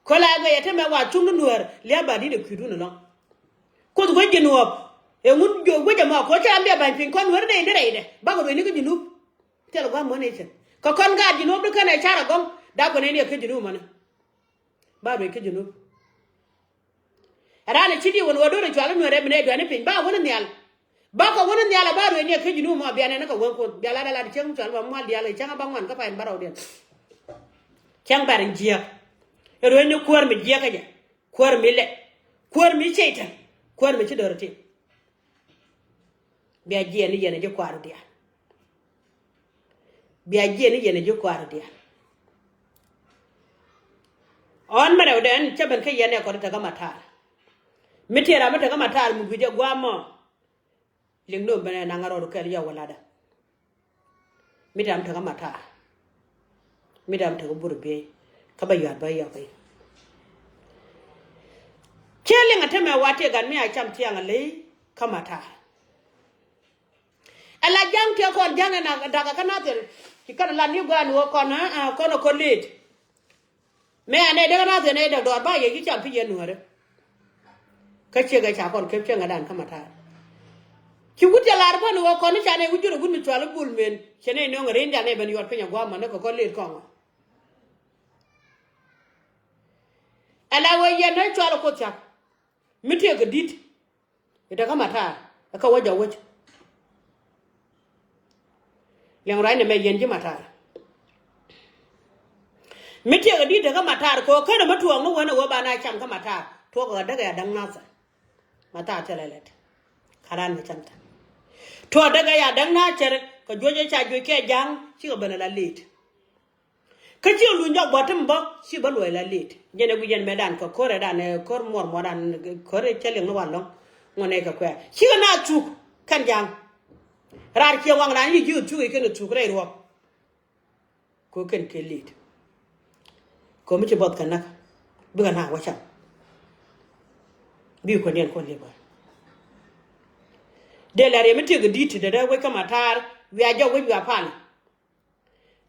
Köl a guic ɛ te mɛ wa cuŋ ni nuäär lia̱a̱ ba di̱t ɛ kui̱dun ɛlɔ̱ŋ. Kuoth wec Junub. Ɛ ŋun jiök wec ɛmɔ ko̱ cɛ ram biɛ ba̱ny piny kɔn nuäär nɛy ni rɛydɛ bakɔ ruecni kä Junub. Thil gua̱a̱th muɔ̱n ecin kɛ kɔn gaat Junub di kɛn ɛ car agɔŋ. Dak gua̱n ɛ ni ɛ kä Junub mɔni. Ba ruec kä Junub. Ɛ raan ɛ ci di wän wä do̱r ɛ cual inuɛrɛ bi nɛ duani piny ba wän nhial. Ba kɔ wän nhial ɛ ba ruec ni ɛ kä Junub mɔ bia nɛn kɛ wänkun bia lat ɛ lat cäŋ cual ba mual diaal ɛ cäŋ ɛ ba ŋuan kä pay in ba rɔwdiɛn. Cäŋ bɛr in jiääk. Ɛ ruec ni kuäär mi jiääk kä jɛ. Kuäär mi lɛ. Kuäär mi cɛy-tan. Kuäär mi ci dɔ̱r ɛ tim. Bia jiɛn ni yɛn ji̱ kuaar diaal. Bia jiɛn ni yɛn ji̱ kuaar diaal. Ɣɔn mɛ rɛwdɛn cä ben kä yɛn ɛ kɔn tekɛ matar. Mi tiɛɛr ram mi tekɛ matar mi gui̱c ɛ gua̱a̱mɔ. Liŋ ni ɣöö ben ɛ naŋ ɛ rɔɔd kɛl yɔw wä latdä. Mi dam tekɛ matar. Mi dam tekɛ bur biey kä bä yua̱t bä yɔk i̱. Ciɛ liŋ a temɛ wa tiɛ gat mi a cam thiaŋ a ley kä matar. Ɛ la ja̱ŋ tiɛ kɔn ja̱ŋ ɛ na dakä kä nathir. Ci kɛn a la ni gua̱a̱n wä kɔn ɛ kɔn ɛ kɔn lëët. Mëë anɛ dek anath ɛn ɛ dek dɔɔr ba yɛ ji̱ cam pi̱c yɛn nuäärä. Kä ciek ɛ ca kɔn kep cieŋädan kä matar. Ci wut cɛ lar bä ni wä kɔn ni ca nɛ wut jurɛ wut mi cual i̱ bul men cɛ nɛ nöŋ ɛ rin ca nɛ ben yuɔt piny ɛ gua̱a̱mɔ ni kɛ kɔn lëët kɔŋɔ. Ɛ la wee yɛn ni cual ɛ kuoth cak mi tëëk kɛ di̱t. I̱ te kä matar ɛ kä wä jɔk wec. Liɛŋ ruacni mɛ yɛn ji̱ matar. Mi tiɛk ɛ di̱t te kä matar kɛ ɣöö känɛ mi tuɔɔk ni wänɛ ɣöö ba na cam kä matar tuɔɔk ɛ däk ɛ ya däŋ nathɛr. Matar thilɛ lɛt. Ka̱ran mi cam tha̱ tuɔɔk däk ɛ ya däŋ nathɛr kɛ juɔc ɛ ca juɔc kɛ ja̱a̱ŋ cikɛ ben ɛ la lëët. Kä ci luny jɔk bɔt ti mi bä ci bä luɔc la lëët. Jɛn ɛ guic jɛn mɛtdan kɛ ko̱r ɛ dan ɛ ko̱r muɔr muɔr dan ko̱r ɛ cä liŋ ni wal lɔ̱ŋ. Ŋuɔ̱n ɛ kɛ kuɛɛr cikɛ na thuk kɛn ja̱a̱ŋ. Raar ciɛ waŋ raan yi ji̱ thuk i̱ kɛn thuk rɛy ruɔk. Ko̱ kɛn kɛ lëët. Ko̱ mi ci buɔth kɛ näk bikɛ na wä cam. Bi kuäär niɛn kuɔn liep ɣä. Dee la riɛm mi tiek kɛ di̱t ti dee dee wec kä matar wiaa jɔk wec wiaa pan.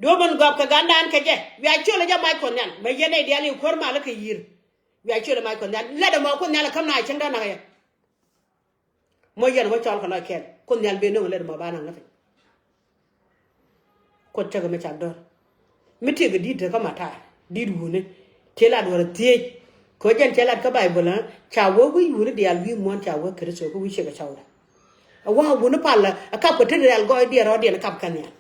Duɔ̱ɔ̱p min gɔp kɛ gandan kɛ jɛ wiaa ciöl jɛ mac kuɔth nhial mɛ yɛn nɛy diaal i̱ kuäär mal kɛ yi̱r. Wiaa ciöl mac kuɔth nhial lɛt ɛmɔ kuɔth nhial ɛ käm na cäŋ dee nak yɛ. Mɔ yɛn wä cɔl kɛ lɔc kɛl kuɔth nhial ben no̱ŋ lɛt ɛmɔ ba nak ni piny. Kuɔth cäkɛ mi cak dɔ̱r mi tiek kɛ di̱t te kä matar di̱t wuni. Tiee lat wärä thiec kɛ jɛn cɛ lat kä Baibol ɛ ca wä wi̱i̱ wuni diaal wi̱i̱ muɔ̱ɔ̱n ca wä Kritho kä wi̱i̱ ciek ɛ cɔwdɛ. Ɛ wa̱a̱ wuni palä ɛ kap kɛ tet rial gɔɔydiɛn rɔɔdiɛn ɛ kap kɛ nhial.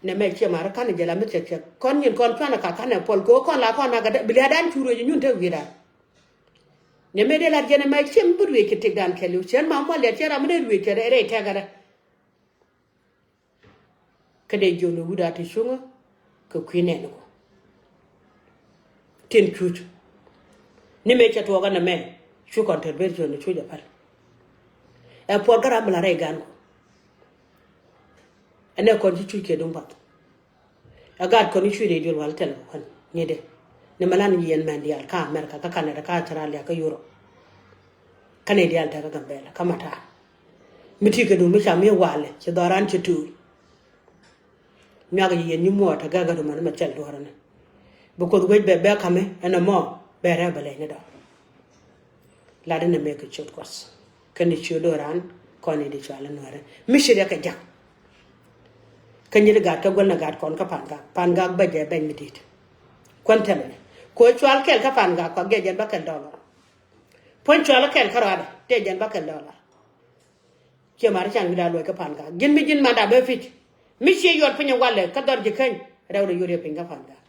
Nɛ mɛ ciɛ ma̱r ka̱n jɛ la mi thiɛk thiɛk kɔn nyin kɔn cuanɛ ka ka̱n ɛ puɔl kɛ ɣöö kɔn la kɔn akɛ bi lia̱a̱dan cu ruëëc nyun te wi̱i̱dan. Nɛ mɛ dee lat jɛn ɛ mɛ ciɛ mi bi ruëëc kɛ tëkdan kɛɛliw cɛn ma mual liat cɛ ram mi dee ruëëc cɛ rɛy tɛkɛ rɛ. Kä dee jiök ni wut a ti cuŋä kɛ kui̱ nɛn kɔ. Tin cuc ni mëë cɛ tuɔɔk ɛn ɛmɛ cu kɔn tɛr ber jiök ni cuc a päl. Ɛ puɔl kä ram mi la rɛy gan kɔ. Ɛn ɛ kɔn ci cuc kɛ duŋ path. Ɛ gaat kɔn i̱ cuc rɛy duël wal tɛl kɛ kɔn ni dee ni mɛ lan yiɛn mɛn diaal kä America kä Canada kä Australia kä Europe. Kä nɛy diaal tɛk kä Gambɛla kä matar. Mi ti kɛ duŋ mi ca mi walɛ ci dhɔran ci tuul. Nyuak yi yɛn nyi muɔɔr tɛ gɛk kä duman mɛ thil duɔrä ni. Bi Kuoth wec bɛ bɛ ka̱mi ɛn ɛmɔ bɛ rɛp bɛ lɛy ni dɔ̱ŋ. Lat in ɛmɛ kɛ ciöt Kuɔth kɛn i̱ ciöt do̱ran kɔn i̱ di cual in nuɛrɛ mi ci riɛk kɛ jak. Kä nyi di gat kä guäl ni gat kɔn kä Pangak. Pangak bä jɛ bɛny mi dit. Kuän thɛmɛ ni. Ko cual kɛl kä Pangak kɔak jɛ jɛn bä kɛl dɔlar. Puɔ̱ny cual kɛl kä rɔadɛ tɛ jɛn bä kɛl dɔlar. Ciɛ mari can wi̱da luɔc kä Pangak. Ji̱n mi ji̱n manda bä pi̱c. Mi ciɛ yuɔt piny walɛ kä dhɔr ji̱ käny. Rɛw rɛ yuɔt yɛ piny kä Pangak.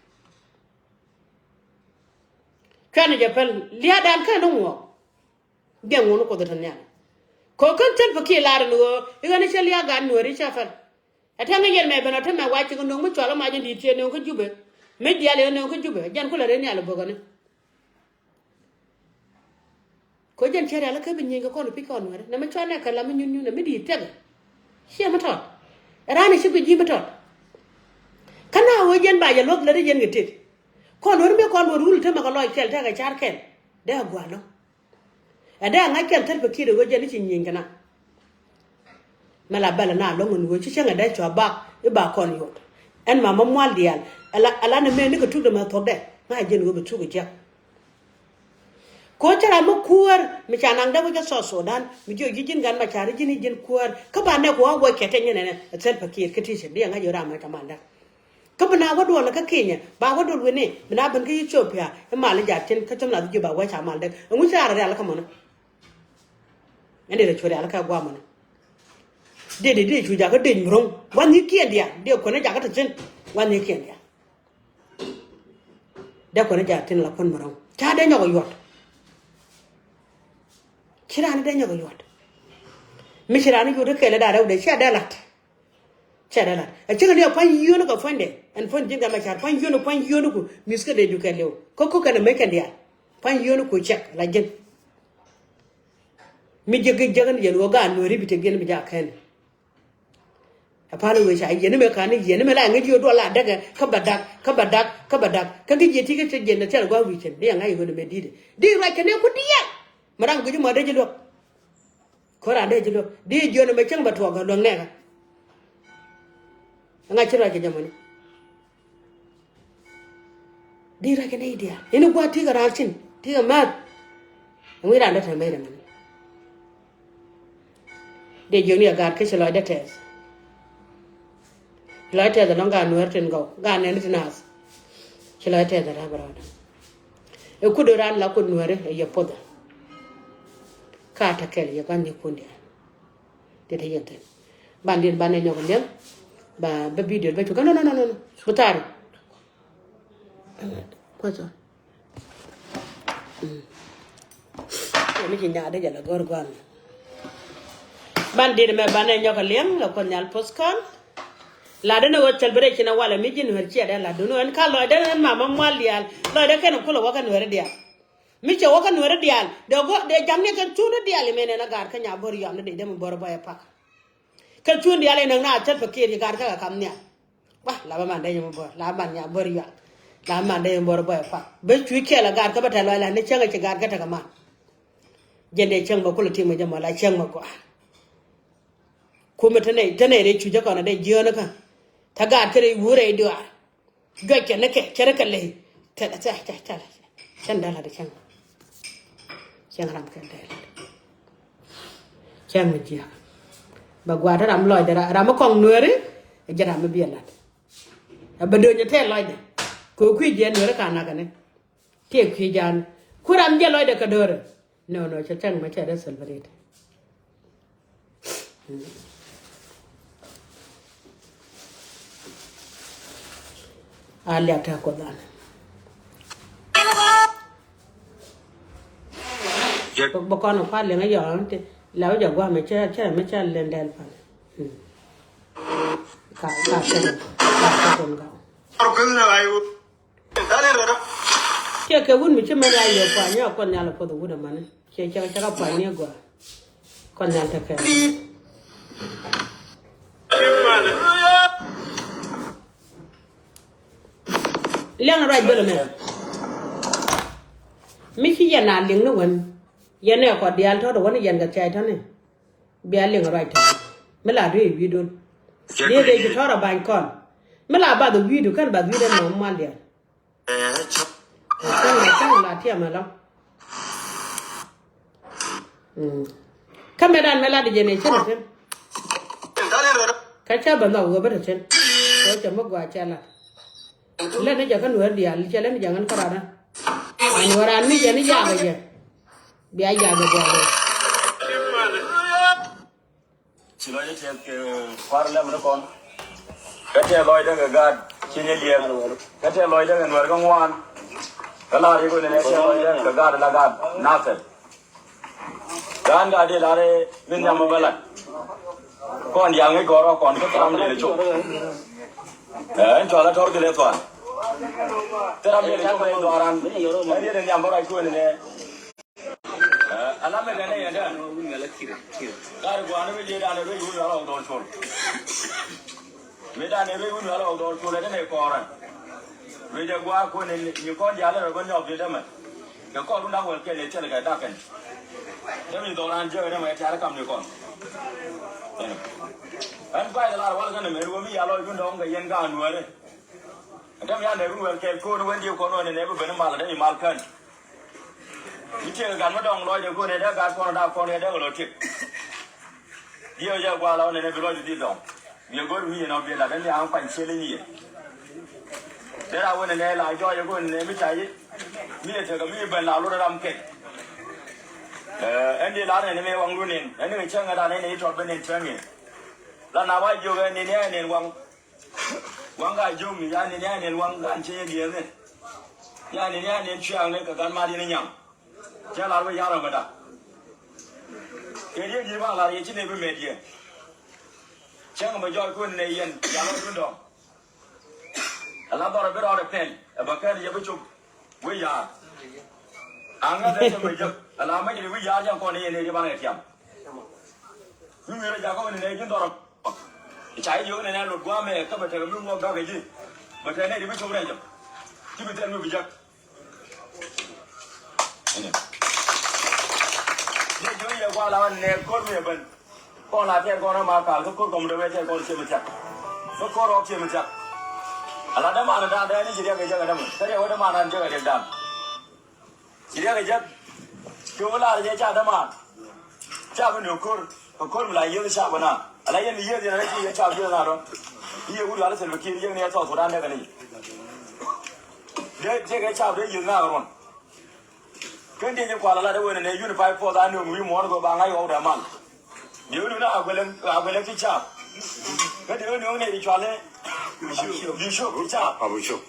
Cuanɛ jɛ päl lia̱a̱dan kä ni ŋuɔk. Jiɛn ŋuɔk ni Kuoth ɛ te nhial. Kɛ ɣöö kä thil pɛ kiɛ lar ni ɣöö i̱ ɣän i̱ cä lia̱a̱ gat nuääri cä päl. Ɛ tɛŋ i̱ yɛn mɛ ben ɔ te mɛ wac cik nöŋ mi cual i̱ mac in di̱i̱t ciɛ nöŋ kä Jubɛ. Mi diaal i̱ nöŋ kä Jubɛ jɛn kulɛ ri nhial i̱ bökɛ ni. Kɛ ɣöö jɛn ciɛ rial i̱ kä bi nyieeny kɛ kɔn i̱ pi̱c kɔn nuääri nɛ mi cuanɛ kɛ lam mi nyun nyun ɛ mi di̱i̱t thiäk. Ciɛ mi tɔt. Ɛ raan i̱ ci bi ji̱ mi tɔt. Kä na ɣöö jɛn ba jɛ luɔth lät i̱ yɛn kɛ tet. Kɔn nuääri mi kɔn luɔt rul te mɛ kɛ lɔc kɛl tekɛ car kɛl. Dee a gua̱a̱r lɔ̱ŋ. Ɛ dee a ŋa̱c kɛn thil pɛ ki̱i̱t ɛ ɣöö jɛn i̱ ci nyieny kɛ na. Mɛ la bɛl ɛ na lo̱ŋ ɛn ɣöö ci cäŋ ɛ dee cua bak i̱ ba kɔn yot. Ɛn ma ma mual diaal. Ɛ la, ɛ la ni mɛ ni kɛ tuk dɛ mɛ thuɔ̱kdɛ. Ŋa̱c jɛn ɣöö bɛ tuk ɛ jiäk. Ko̱ cä ram mi kuäär mi ca naŋ dee wä jɛ South Sudan mi jiök ji̱ ji̱n gan ma ca ri ji̱n i̱ ji̱n kuäär. Kä ba nɛk wä wä kɛ te nyɛ nɛnɛ ɛ thil pɛ ki̱i̱t kä ti cɛ bi ɛ ŋa̱c ɣöö ram mɛ ca mal däk. Kä bi na wä duɔl kä Kenya ba wä duɔl wi̱ni bi na ben kä Ethiopia i̱ mal i̱ jaat cin kä cäm nath ji̱ ba wä ca mal däk. Ɛŋu ci raar rial kä mɔnä? Ɛn dee rɛ cu rial kä guamɔnä. Dee dee dee cu jakä dec mi ro̱ŋ. Gua̱n ni kiɛn diaal dee kuɛn i̱ jakä te cin. Gua̱n ni kiɛn diaal dee kuɛn i̱ jakä tin la kuɛn mi ro̱ŋ. Ca dee nyɔk i̱ yuɔt. Ci raan i̱ dee nyɔk i̱ yuɔt. Mi ci raan i̱ yuɔt i̱ kɛl i̱ da̱a̱ rɛw dee cia dee la̱t. Cɛ dee lat ɛ cäŋ ni ɛ pua̱ny yio̱o̱ni kɛ pua̱nydɛ. Ɛn pua̱ny ji̱n gama car pua̱ny yio̱o̱ni pua̱ny yio̱o̱ni ku mi̱th kä dee dukɛ liw kä ku kɛn ɛ mec kɛn diaal. Pua̱ny yio̱o̱ni ku cɛk la ji̱n. Mi jiäk jiäk ni yɛn ɣöö gaat nuääri bi tëk yɛn bi jaak kɛn. Ɛ pa̱l ɛ wee ca yɛn ni mɛ ka̱n ni yɛn ni mɛ la ŋäc yio̱o̱ duɔl la däkɛ kä bɛ dak kä bɛ dak kä bɛ dak kä ŋäc yɛ ti kä cɛ jiɛn ɛ thil gua̱a̱k wi̱i̱ cɛn di ɛ ŋa̱c yɛ ɣöö ni mɛ di̱i̱t. Di ruac kɛ ni ku diaal. Mɛ ram guic mɔ dee ji̱ luäk. Ko̱r an dee ji̱ luäk di jiön ɛmɛ cäŋ bɛ tuɔɔk ɛ luäŋ nɛɛkä. Ɛŋa ci ruac kɛ jɛ mɔni. Di ruac kɛ nɛy diaal in i̱ gua̱a̱th ti̱i̱ kɛ raar cin ti̱i̱ kɛ määth. Ɛŋu i̱ ran dee tɛm bɛy dɛ mɔni. Dee jiön i̱ ɛ gaat kä ci lɔcdɛ tɛth. Lɔc tɛth ɛlɔ̱ŋ gaat nuäär tin gɔw gaat nɛn tin naath. Ci lɔc tɛth ɛ ra̱p rɔɔdɛ. Ɛ kut ɛ ran la kut nuääri ɛ yɛ puɔth ɛ. Ka te kɛl yɛ gua̱n ni kun diaal. Ti te yɛn thi̱n. Ban diɛn ban ɛ nyɔk liɛŋ. Ba bä video bä cuk no no no no. Ku thar. Kuɔth ɔ. Mi ci nyaat dee jɛ la go̱r gua̱n. Ban diɛn mɛ ban ɛ nyɔk liɛŋ la kuɔth nhial poth kɔn. La dee ni ɣöö celebration ɛ walɛ mi ji̱ nuɛr ciɛ dee la dun ɣöö ɛn ka lɔcdɛ ɛn mama mual diaal lɔcdɛ kɛn kulɛ wä kä nuɛr diaal. Mi cɛ wä kä nuɛri diaal dee gɔ dee jam ni kɛn cuuni diaal imɛ nɛn a gaat kä nya bör yɔam ni dee dee mi bör bɔyɛ pak. Kɛn cuuni diaal inäŋ na cɛl pɛ kiɛɛr yi gaat kä kɛ kam nhial. Wa la bä man dee yɛ mi bör la man nya bör yɔam. La man dee yɛ mi bör bɔyɛ pak bä cuc kɛɛl a gaat kä bä tɛ lɔc la ni cäŋ a ci gaat kä tekɛ man. Jɛn dee cäŋ mɛ kulɛ tim mɛ jɛ mɔ la cäŋ mɛ gɔaa. Kumɛ te nɛy te nɛy rɛy cuc jɛ kɔn a dee jiöönä kä te gaat kä rɛy wur rɛy duaar. Juac kɛ ni kɛ cɛ ri kɛ ley. Thilɛ thilɛ thilɛ thilɛ. Cɛn dee lat cɛn. Cɛn ram kɛ dee lat. Cɛn mi jiäk. Bɛ gua̱a̱th ram lɔcdɛ ram mi kɔŋ nueeri. Jɛ ram mi biɛ lat. Ɛ bɛ do̱nyɛ tɛɛ lɔcdɛ. Kɛ kui̱ jiɛ nueeri ka nak kɛ ni. Tëë kui̱ jan ku ram jɛ lɔcdɛ kɛ do̱rɛ. No no cɛ cɛŋ mɛ cɛ dee celebrate. A liak tɛ kuoth an. Bä kɔn kua̱r liɛŋ a yɔɔn ti lɛw jɛ gua̱a̱ mɛ cɛ cɛ mɛ cɛ lɛn dɛl pan. Ka ka cɛ ka cɛ kɔn gaw. Tiɛ kɛ wut mi ci mɛn ya yɛ kuany ya kuɔn nhial kuɔth wut amani. Ciɛ cɛ cɛ ka kuany ni gɔaa. Kuɔn nhial te kɛ. Liɛŋ ruac bel mɛ. Mi ci yɛn a liŋ ni wän. Yɛn ɛ kɔ diaal tɔt wän yɛn kɛ thiac tɔni. Bia liŋ ruac tɔt. Mi la duee wi̱i̱dun. Diee dee ci tɔr a bany kɔn. Mi la bath wi̱i̱du kɛn bath wi̱i̱dun mɔ mual diaal. Cäŋ la cäŋ la tiɛm ɛlɔ. Kä mɛ dan mɛ la di jɛ nɛ cin a cin. Kä cä bä nhɔk wä bä te cin. Cɛ mi gɔaa cɛ lat. Lɛn ni jɛ kä Nuäär diaal, cɛ lɛn ni jɛ ŋän kärɔa. Nuäär an mi jɛ ni jakä jɛ. Bia jakä bia jɛ. Ci lɔcdä tɛth kɛ kua̱r lɛm ni kɔn. Kä tɛth lɔcdä kɛ gaat ci nyɛ liɛɛr. Kä tɛth lɔcdä kɛ Nuäär kä ŋuan. Kä lar yɛ kɔn ni tɛth lɔcdä kɛ gaat la gaat Nathɛr. Kä ɣän gaat di lar min nhiam bä lat. Kɔn diaal ŋäc gɔ̱rä kɔn kä thɛram dee lɛ cop. Ɛn cɔal a tɔr kɛ lɛ thuan. Thɛram dee lɛ cop ni dhɔran. Ɛn yɛn nhiam bä ruac kuɛn ni nɛ. Ala mɛ dɛn ɛ yɛn dɛn. Kar guani mi liɛ dan ɛ rɛy wun ala ɔ dɔr col. Mi dan ɛ rɛy wun ala ɔ dɔr col ɛ dɛn ɛ kɔrɛ. Mi jɛ gua kun ni kɔn dialɛ rɛ bä nyɔk di dɛmɛ. Kɛ kɔr wun dak wɛl kɛn ɛ cɛl kɛ dak kɛn. Dɛm ni dɔran jɛ dɛmɛ ɛ tiarɛ kam ni kɔn. Ɛn guay lar wal kɛn mɛ ruɔ mi yalɔ yun dɔŋ kɛ yɛn gan wɛrɛ. Dɛm yan ɛ run wɛl kɛl kun wɛn di kɔn wɛn ni nɛ bi ben mal dɛm ni mal kɛn. Ni tiek gat mi dɔŋ lɔcdɛ kun ɛ dee gat kɔn ɛ dak kɔn ɛ dee kɛ lɔ tiek. Diɛ jɛ gua̱a̱ la wä nɛnɛ bi lɔcdɛ di dɔŋ. Biɛ go̱r mi yɛn ɔ biɛ lat ɛn diaŋ kuany ciel in yɛ. Dee ra wä nɛnɛ la jɔɔc ɛ kun nɛ mi ca yi. Mi yɛ tekɛ mi yɛ ben la lot ram kɛn. Ɛn di la nɛnɛ mi waŋ lu nin ɛn ni kɛ cäŋ ɛ ran ɛn ni tɔt ben nin cäŋ yɛ. La na wa jiök ɛn ni ni ɛn ni waŋ. Waŋ ka jiökni, ya nin, ya nin waŋ kan cɛ yɛ diɛɛni. Ya nin, ya nin cuaŋni kɛ gan mat yɛn nyaŋ. Cɛ lar wä yarɔ bä da. Kɛ diɛ diɛ ba lar yɛ ci ne bi mɛt yɛ. Cɛ ŋa bä jɔɔc kun ne yɛn ya lɔ dun dɔŋ. Ala dhɔr bi rɔɔd pɛl ɛ bä kɛn yɛ bi cop. Wi̱i̱ yaar. Aŋä bɛ cɛ mɛ jek ala mɛ jɛ wi̱i̱ yaar jɛ kɔn yɛn ne di ban kɛ tiam. Wi̱i̱ wi̱i̱ rɛ jakä wä ni nɛ ji̱n dhɔrɔ. Ca i̱ jiök nɛnɛ lot gua̱a̱mɛ kä bɛ tekɛ mi ŋuɔk ga̱kä ji̱. Bɛ tekɛ nɛy ti bi cop rɛc jɛ. Ci bi thil mi bi jek. Ji̱ jiök yɛ gua̱a̱ la ɣän nɛ ko̱r mi ɛ ben. Kɔn la tɛɛr kɔn ɛ ma kaal kä ko̱r kɔm dee wee tɛɛr kɔn cie mi thiak. Kä ko̱r rɔɔk cie mi thiak. Ala dämaan ɛ da̱a̱n dee ni ci riɛk ɛ jek ɛ dämɛ kä riɛk wä dämaan an jek ɛ riɛk da̱a̱n. Ci riɛk ɛ jek. Ci wä lar jɛ ca dämaan. Ca bi nöök ko̱r kɛ ko̱r mi la yieth ca bä na ala yɛn mi yieth yɛn rɛc ci yɛ ca yieth na rɔ. I̱ yɛ wut yɔal i̱ thil bi kiɛn yieth ni ɛ thɔɔth wut an däk kɛ ni. Dee tiek ɛ ca bi dee yieth na kɛ ruɔn. Ken diec in kual ala dee wen in ɛ unified force a nöök wi̱i̱ muɔ̱ɔ̱n kɛ ba ŋa̱c ɣɔw dee mal. Dieu ni na a gueleng a gueleng ti ca. Ken dieu ni ne di cual ni. Di cop ti ca. Abu cop.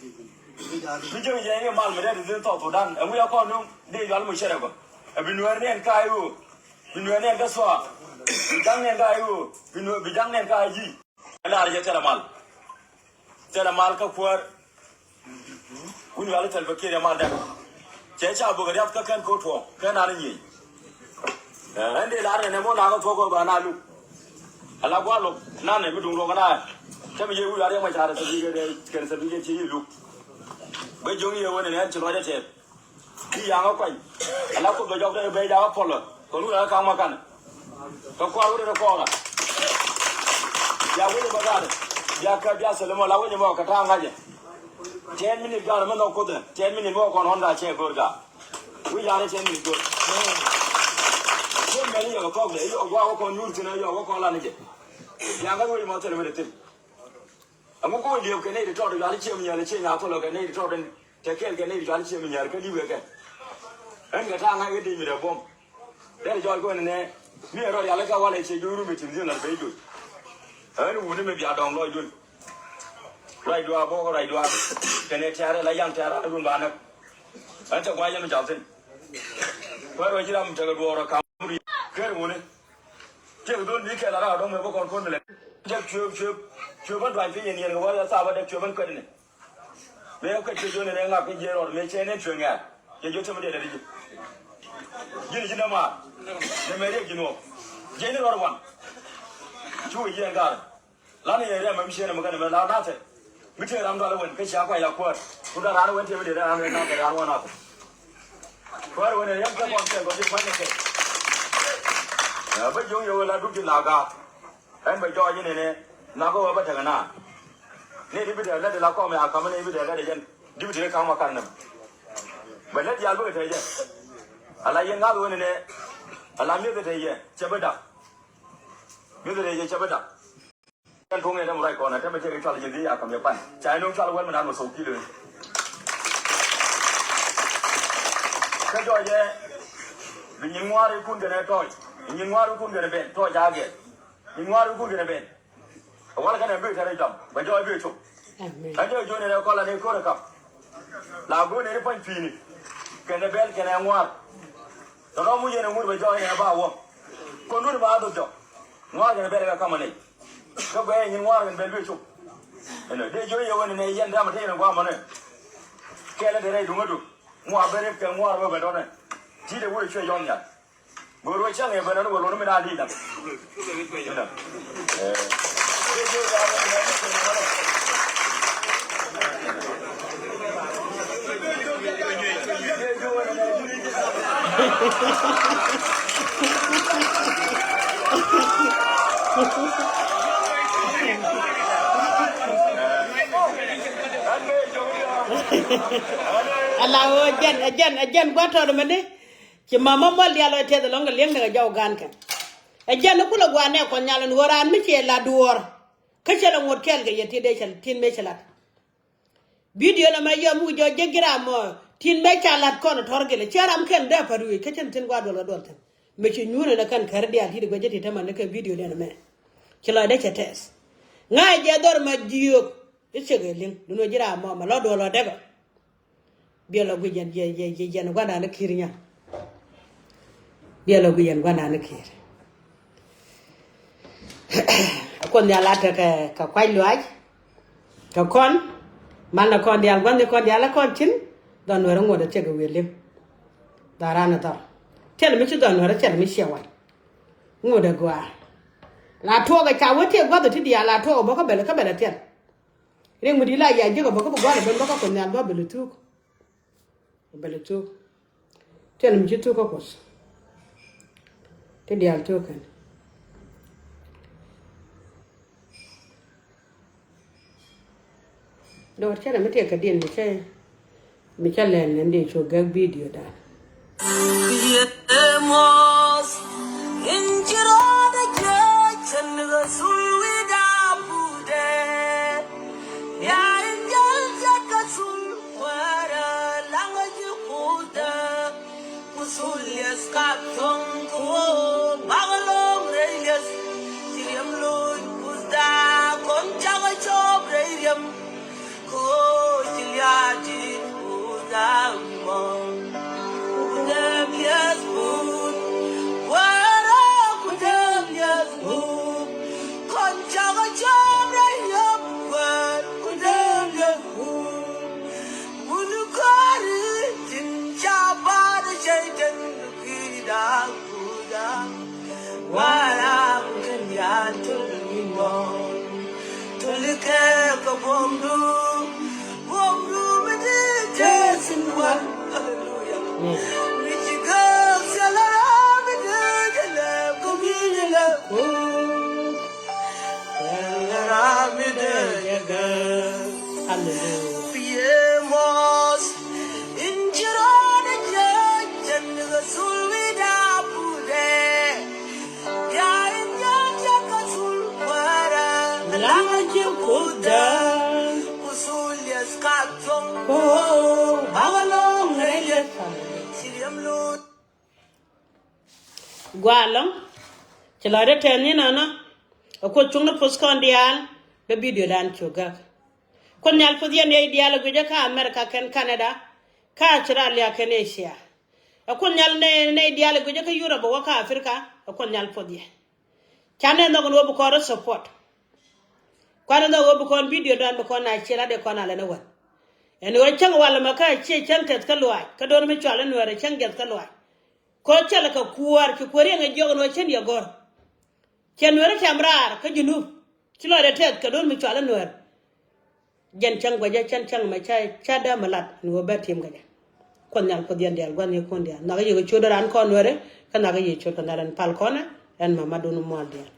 Mi jiök yɛ i̱ mal mi dee ti thin South Sudan ɛŋu yɛ kɔn nuŋ dee yual mi cɛrɛ bä. Ɛ bi nuɛɛr nɛn ka i̱ ɣöö bi nuɛɛr nɛn kä thua. Bi jaŋ nɛn ka i̱ ɣöö bi nuɛɛr bi jaŋ nɛn ka i̱ ji̱. Ɛ laar jɛ thilɛ mal. Thilɛ mal kä kuäär. Wun yual i̱ thil bä kiɛt yɛ mal dɛk. Cɛ ca bök riath kä kɛn ko̱ tuɔɔk kɛn an i̱ nyieny. Ɛn dee laar nɛn ɛ mɔ lakä thuɔ̱k ɣöö ba na luk. Ala gua̱a̱ lok nanɛ mi duŋ ruɔk na. Cä mi yee wi̱i̱ ar yɛ mɔ carɛ thil bikɛ dee kɛn thil bikɛ ci yi luk. Bä jiöŋ yee wen ɛn ɛn ci lɔcdä tɛth. Ci yaŋä kuany. Ala kuoth bɛ jɔk dee bɛ jakä pɔlɔ kɛ nu la kaŋ ma kanɛ. Kɛ kuaar wä dee kɔɔra. Bia wä ni bä gaatɛ. Bia kɛ bia thil mɔ la wä ni mɔ kɛ ta̱a̱ ŋa̱cɛ. Ten minit gaatɛ mi nhɔk kuothɛ ten minit mɔ kɔn ɣɔn gaa cɛ go̱o̱r gaa. Wi̱i̱ ya̱a̱n cɛ mi go̱o̱r. Cɛ mɛn yɛ kɛ kɔk dɛ yɔ gua̱a̱k wä kɔn nyuur thi̱n yɔ wä kɔn lan ni jɛ. Ya̱a̱n kä wä ni mɔ thil mi dee thil. Ɛŋu kɔn liep kɛ nɛy ti tɔt yual ciëm nyɛl cië nyath thɔlɔ kɛ nɛy ti tɔt in te kɛɛl kɛ nɛy ti yual ciëm nyɛl kä li̱w kɛ kɛ. Ɛn kɛ ta̱a̱ ŋa̱c kɛ dec mi dee buɔ̱m. Dee ti jɔɔc kɔn nɛ mi ɛ rɔ rial kä walɛ ciɛ jo̱o̱c rum mi tim thi̱n lat ben jo̱o̱c. Ɛn wuni mi bia dɔŋ lɔcdun. Ruacdua bok ruacdua kɛnɛ tɛ̈rɛ la yaŋ tɛ̈rɛ run ba näk. Ɛn te gua̱c yɛn mi cath thi̱n. Kuäär wä ji̱ ram tekɛ duɔɔr ɛ kam ri kɛr wuni. Tiek dhol mi kɛl a raar dɔ̱ŋ mëë bä kɔn ko̱n mi lɛ. Dek cuëëp cuëëp cuëëp bä duany piny in yɛn kɛ wä thaap bä dek cuëëp bä kuɛt ni. Mëë kuɛt cuëëp jɔn in ɛ ŋak kä jiɛɛr ɣɔr mëë cɛ ni cuëëp ŋɛ̈ɛ̈r. Cɛ jiö te mi dee dee di ji̱. Ji̱n ji̱n dämaar. Ni mëë riɛk ji̱ nuɔɔk. Jiɛc ni rɔɔd wan. Cu wä jiɛɛn gaar. Lan yɛ riɛm mi cieen mi kɛn mi la nathɛ. Mi tëë ram dual wen kä cia kuay la kuäär. Ku dee raan wen tëë mi dee raan wen nathɛ raan wen nathɛ. Kuäär wen riɛm kɛ kɔn kɛn kɔn ti kuany kɛ. Bä jiöŋ yɛ wen la duk ti la gaak. Ɛn bɛ jɔɔc in ɛnɛ nak kä wä bä tekɛ naan. Ni di bi dee lät la kɔm ya ka̱m ni bi dee lät jɛn di bi ti ri ka̱m ma kan nɛm. Bɛ lät diaal bikɛ te jɛ. Ala yɛn ŋa̱th wen ɛnɛ. Ala mi̱eth te jɛ cɛ bi dak. Mi̱eth te jɛ cɛ bi dak. Kɛn tuŋ ɛ tɛm ruac kɔn ɛ tɛm ɛ tëë kɛ cual ji̱ dhiec a kam yɛ pan. Ca ɛ nuŋ cual wɛl mi naan wä thok ki̱l ɛ. Kä jɔɔcɛ bi nyin ŋuaar ikun kɛnɛ tɔɔc. Nyin ŋuaar ikun kɛnɛ ben tɔɔc a gɛl. Nyin ŋuaar ikun kɛnɛ ben. Ɛ wal kɛnɛ bi tɛrɛ jɔam bɛ jɔɔc bi cop. Amen. Ɛ jɔɔc jɔɔc ni rɛ kɔl ani ko̱r ɛ kam. La go̱o̱r ni ri pua̱ny pi̱i̱ni kɛnɛ bɛl kɛnɛ ŋuaar. Tɔ̱tɔ̱ mu yɛn ɛ ŋut bɛ jɔɔc ni ɛ ba wä. Kɔn duni ba dhok jɔk. Ŋuaar kɛnɛ bɛl kɛ kam ani. Kä guɛ nyin ŋuaar kɛn bɛl bi cop. Ɛnɔ dee jiö yɛ wen nɛ yɛn dama te yɛn guamɔ nɛ. Kɛlɛ te rɛy duŋä duk ŋuaar ben rep kɛ ŋuaar wä ben dɔnɛ. Ti de wurɛ cuɛ yɔn nyal. Go̱o̱r wä cäŋ yɛ ben rep wä luɔn mi na di dam. Ɛnɔ. Ɛɛ. Ala ɣöö ɛ jɛn, ɛ jɛn, ɛ jɛn gua̱th tɔɔt ɛmɛni. Ci mama muɔl diaal ɔ tiɛth ɛlɔ̱ŋ kɛ li̱eŋdɛ kɛ jɔw ga̱a̱n kɛn. Ɛ jɛn ni kulɛ gua̱a̱n nɛ kuɔth nhial ɛn ɣöö raan mi ciɛ lat duɔ̱ɔ̱r. Kä cɛ lɛ ŋot kɛɛl kɛ yɛ ti dee cɛ, tin mëë cɛ lat. Bidio nɔmɔ yɔm wuk jɔɔc jek ji̱ ram mɔ tin mëë ca la̱t kɔn tɔ̱r gilɛ cɛ ram kɛn dee pa̱t wi̱i̱ kä cɛn tin gua̱a̱r duɔl kɛ duɔl thi̱n. Mëë ci nyuun ɛn ɛ kɛn kär diaal ti̱t gua̱c jɛ ti̱t tämɛ ni kɛ bidio diɛn ɛmɛ. Ci lɔcdɛ cɛ tɛth ŋa̱c jɛ dhɔr ma jiök. I̱ cek ɛ li̱ŋ dun wä ji̱ ram mɔ mɛ lɔ duɔl lɔ dɛkɔ. Biɛ lɔ guic jɛn jɛ jɛ jɛ jɛn gua̱ndan ni ki̱i̱r nya. Biɛ lɔ guic jɛn gua̱ndan ni ki̱i̱r. Kuoth nhial a tekɛ kɛ kuac luaac. Kɛ kɔn mal na kɔn diaal gua̱n ni kɔn diaal a kɔn cin. Dhɔn nuɛr ŋuɔ̱t a tekɛ wi̱i̱ li̱m. Dhɔn ran a dhɔr tiɛl mi ci dhɔn nuɛr a tiɛl mi ciɛ wac. Ŋuɔ̱t a gɔaa. La tuɔɔk a ca wä tiɛ gua̱th a ti diaal la tuɔɔk a bä kä bɛl kä bɛl a tiɛl. Riɛk mi di la ya jiäk a bä kä bi gua̱n a ben bä kä kuoth nhial bä bɛl a thuk. Bɛl a thuk. Tiɛl mi ci thuk kä kuoth. Ti diaal thuk kɛn. Dɔ̱r cä nɛ mi tiɛk kɛ diɛn mi cä mi cä lɛl nɛn dee cu gäk bidio dan. Yemos in ci rɔɔdɛ jiɛc cɛ ni kɛ thul wi̱i̱ da̱a̱ puutɛ. Ya in jäl cɛ kɛ thul kuäärä laŋä ji̱ puutɛ. Ku thul liɛth ka thuɔ̱ŋ ku ɣöö bak lo̱o̱ŋ rɛy liɛth. Ci riɛm lo̱o̱ny ku thaak kɔn cakɛ cɔɔk rɛy riɛm. Ku ɣöö ci lia̱a̱ di̱t ku thaak wi̱i̱ mɔ. Ku dee liɛth ku kuäärä ku dee liɛth ku kɔn cakɛ cɔɔk rɛy riɛm kuäär ku dee liɛth ku. Mun kɔri tin ca pa̱a̱t cɛy ten kida kuda. Wara kun ya tul mi mɔ. Tul kɛ kɛ buɔmdu. Buɔmdu mi di jesin wan. Hallelujah. Mi ci gɛ siɛlɛ mi di jɛ lɛ kɛ mi jɛ lɛ. Hallelujah. Gua̱a̱ ɛlɔ̱ŋ. Ci lɔcdä tɛth ni nɔnɔ. Ɛ Kuoth cuŋni puɔth kɔn diaal bɛ bidio dan cu gäk. Kuoth nhial puɔth yɛn nɛy diaal ɛ guicä kä America kɛn Canada kä Australia kɛn Asia. Ɛ Kuoth nhial nɛy, nɛy diaal ɛ guicä kä Europe ɛ wä kä Africa. Ɛ Kuoth nhial puɔth yɛ. Canɛ nhɔk ni wä bi kɔn rɔ support. Kuanɛ nhɔk wä bi kɔn bidio dan bi kɔn na ciɛ la dee kɔn a lɛn ɛ wän. Ɛn ɣöö cäŋ wal ɛmɛ kä ciɛ cäŋ tɛth kä luaac kä do̱r mi cual i̱ Nuɛɛr ɛ cäŋ jiɛth kä luaac. Kä cäl kɛ kuäär ci kuäär riɛŋ ɛ jiɔk ɛn ɣöö cä ni agɔr. Cɛ Nuɛɛr ɛ tɛm raar kä Junub ci lɔcdɛ tɛth kɛ do̱r mi cual i̱ Nuɛɛr. Jɛn cäŋ guɛcä cɛn cäŋ mɛ ca ca dee mi lat ɛn ɣöö bɛ tim kɛ jɛ. Kuoth nhial puɔth yɛn diaal gua̱n yɛ kuɔn diaal nhɔakä yɛ kɛ ciötdä raan kɔn Nuɛɛri kä nhɔakä yɛ ciöt kɛ nhial ɛn pal kɔnɛ ɛn mama dun mual diaal.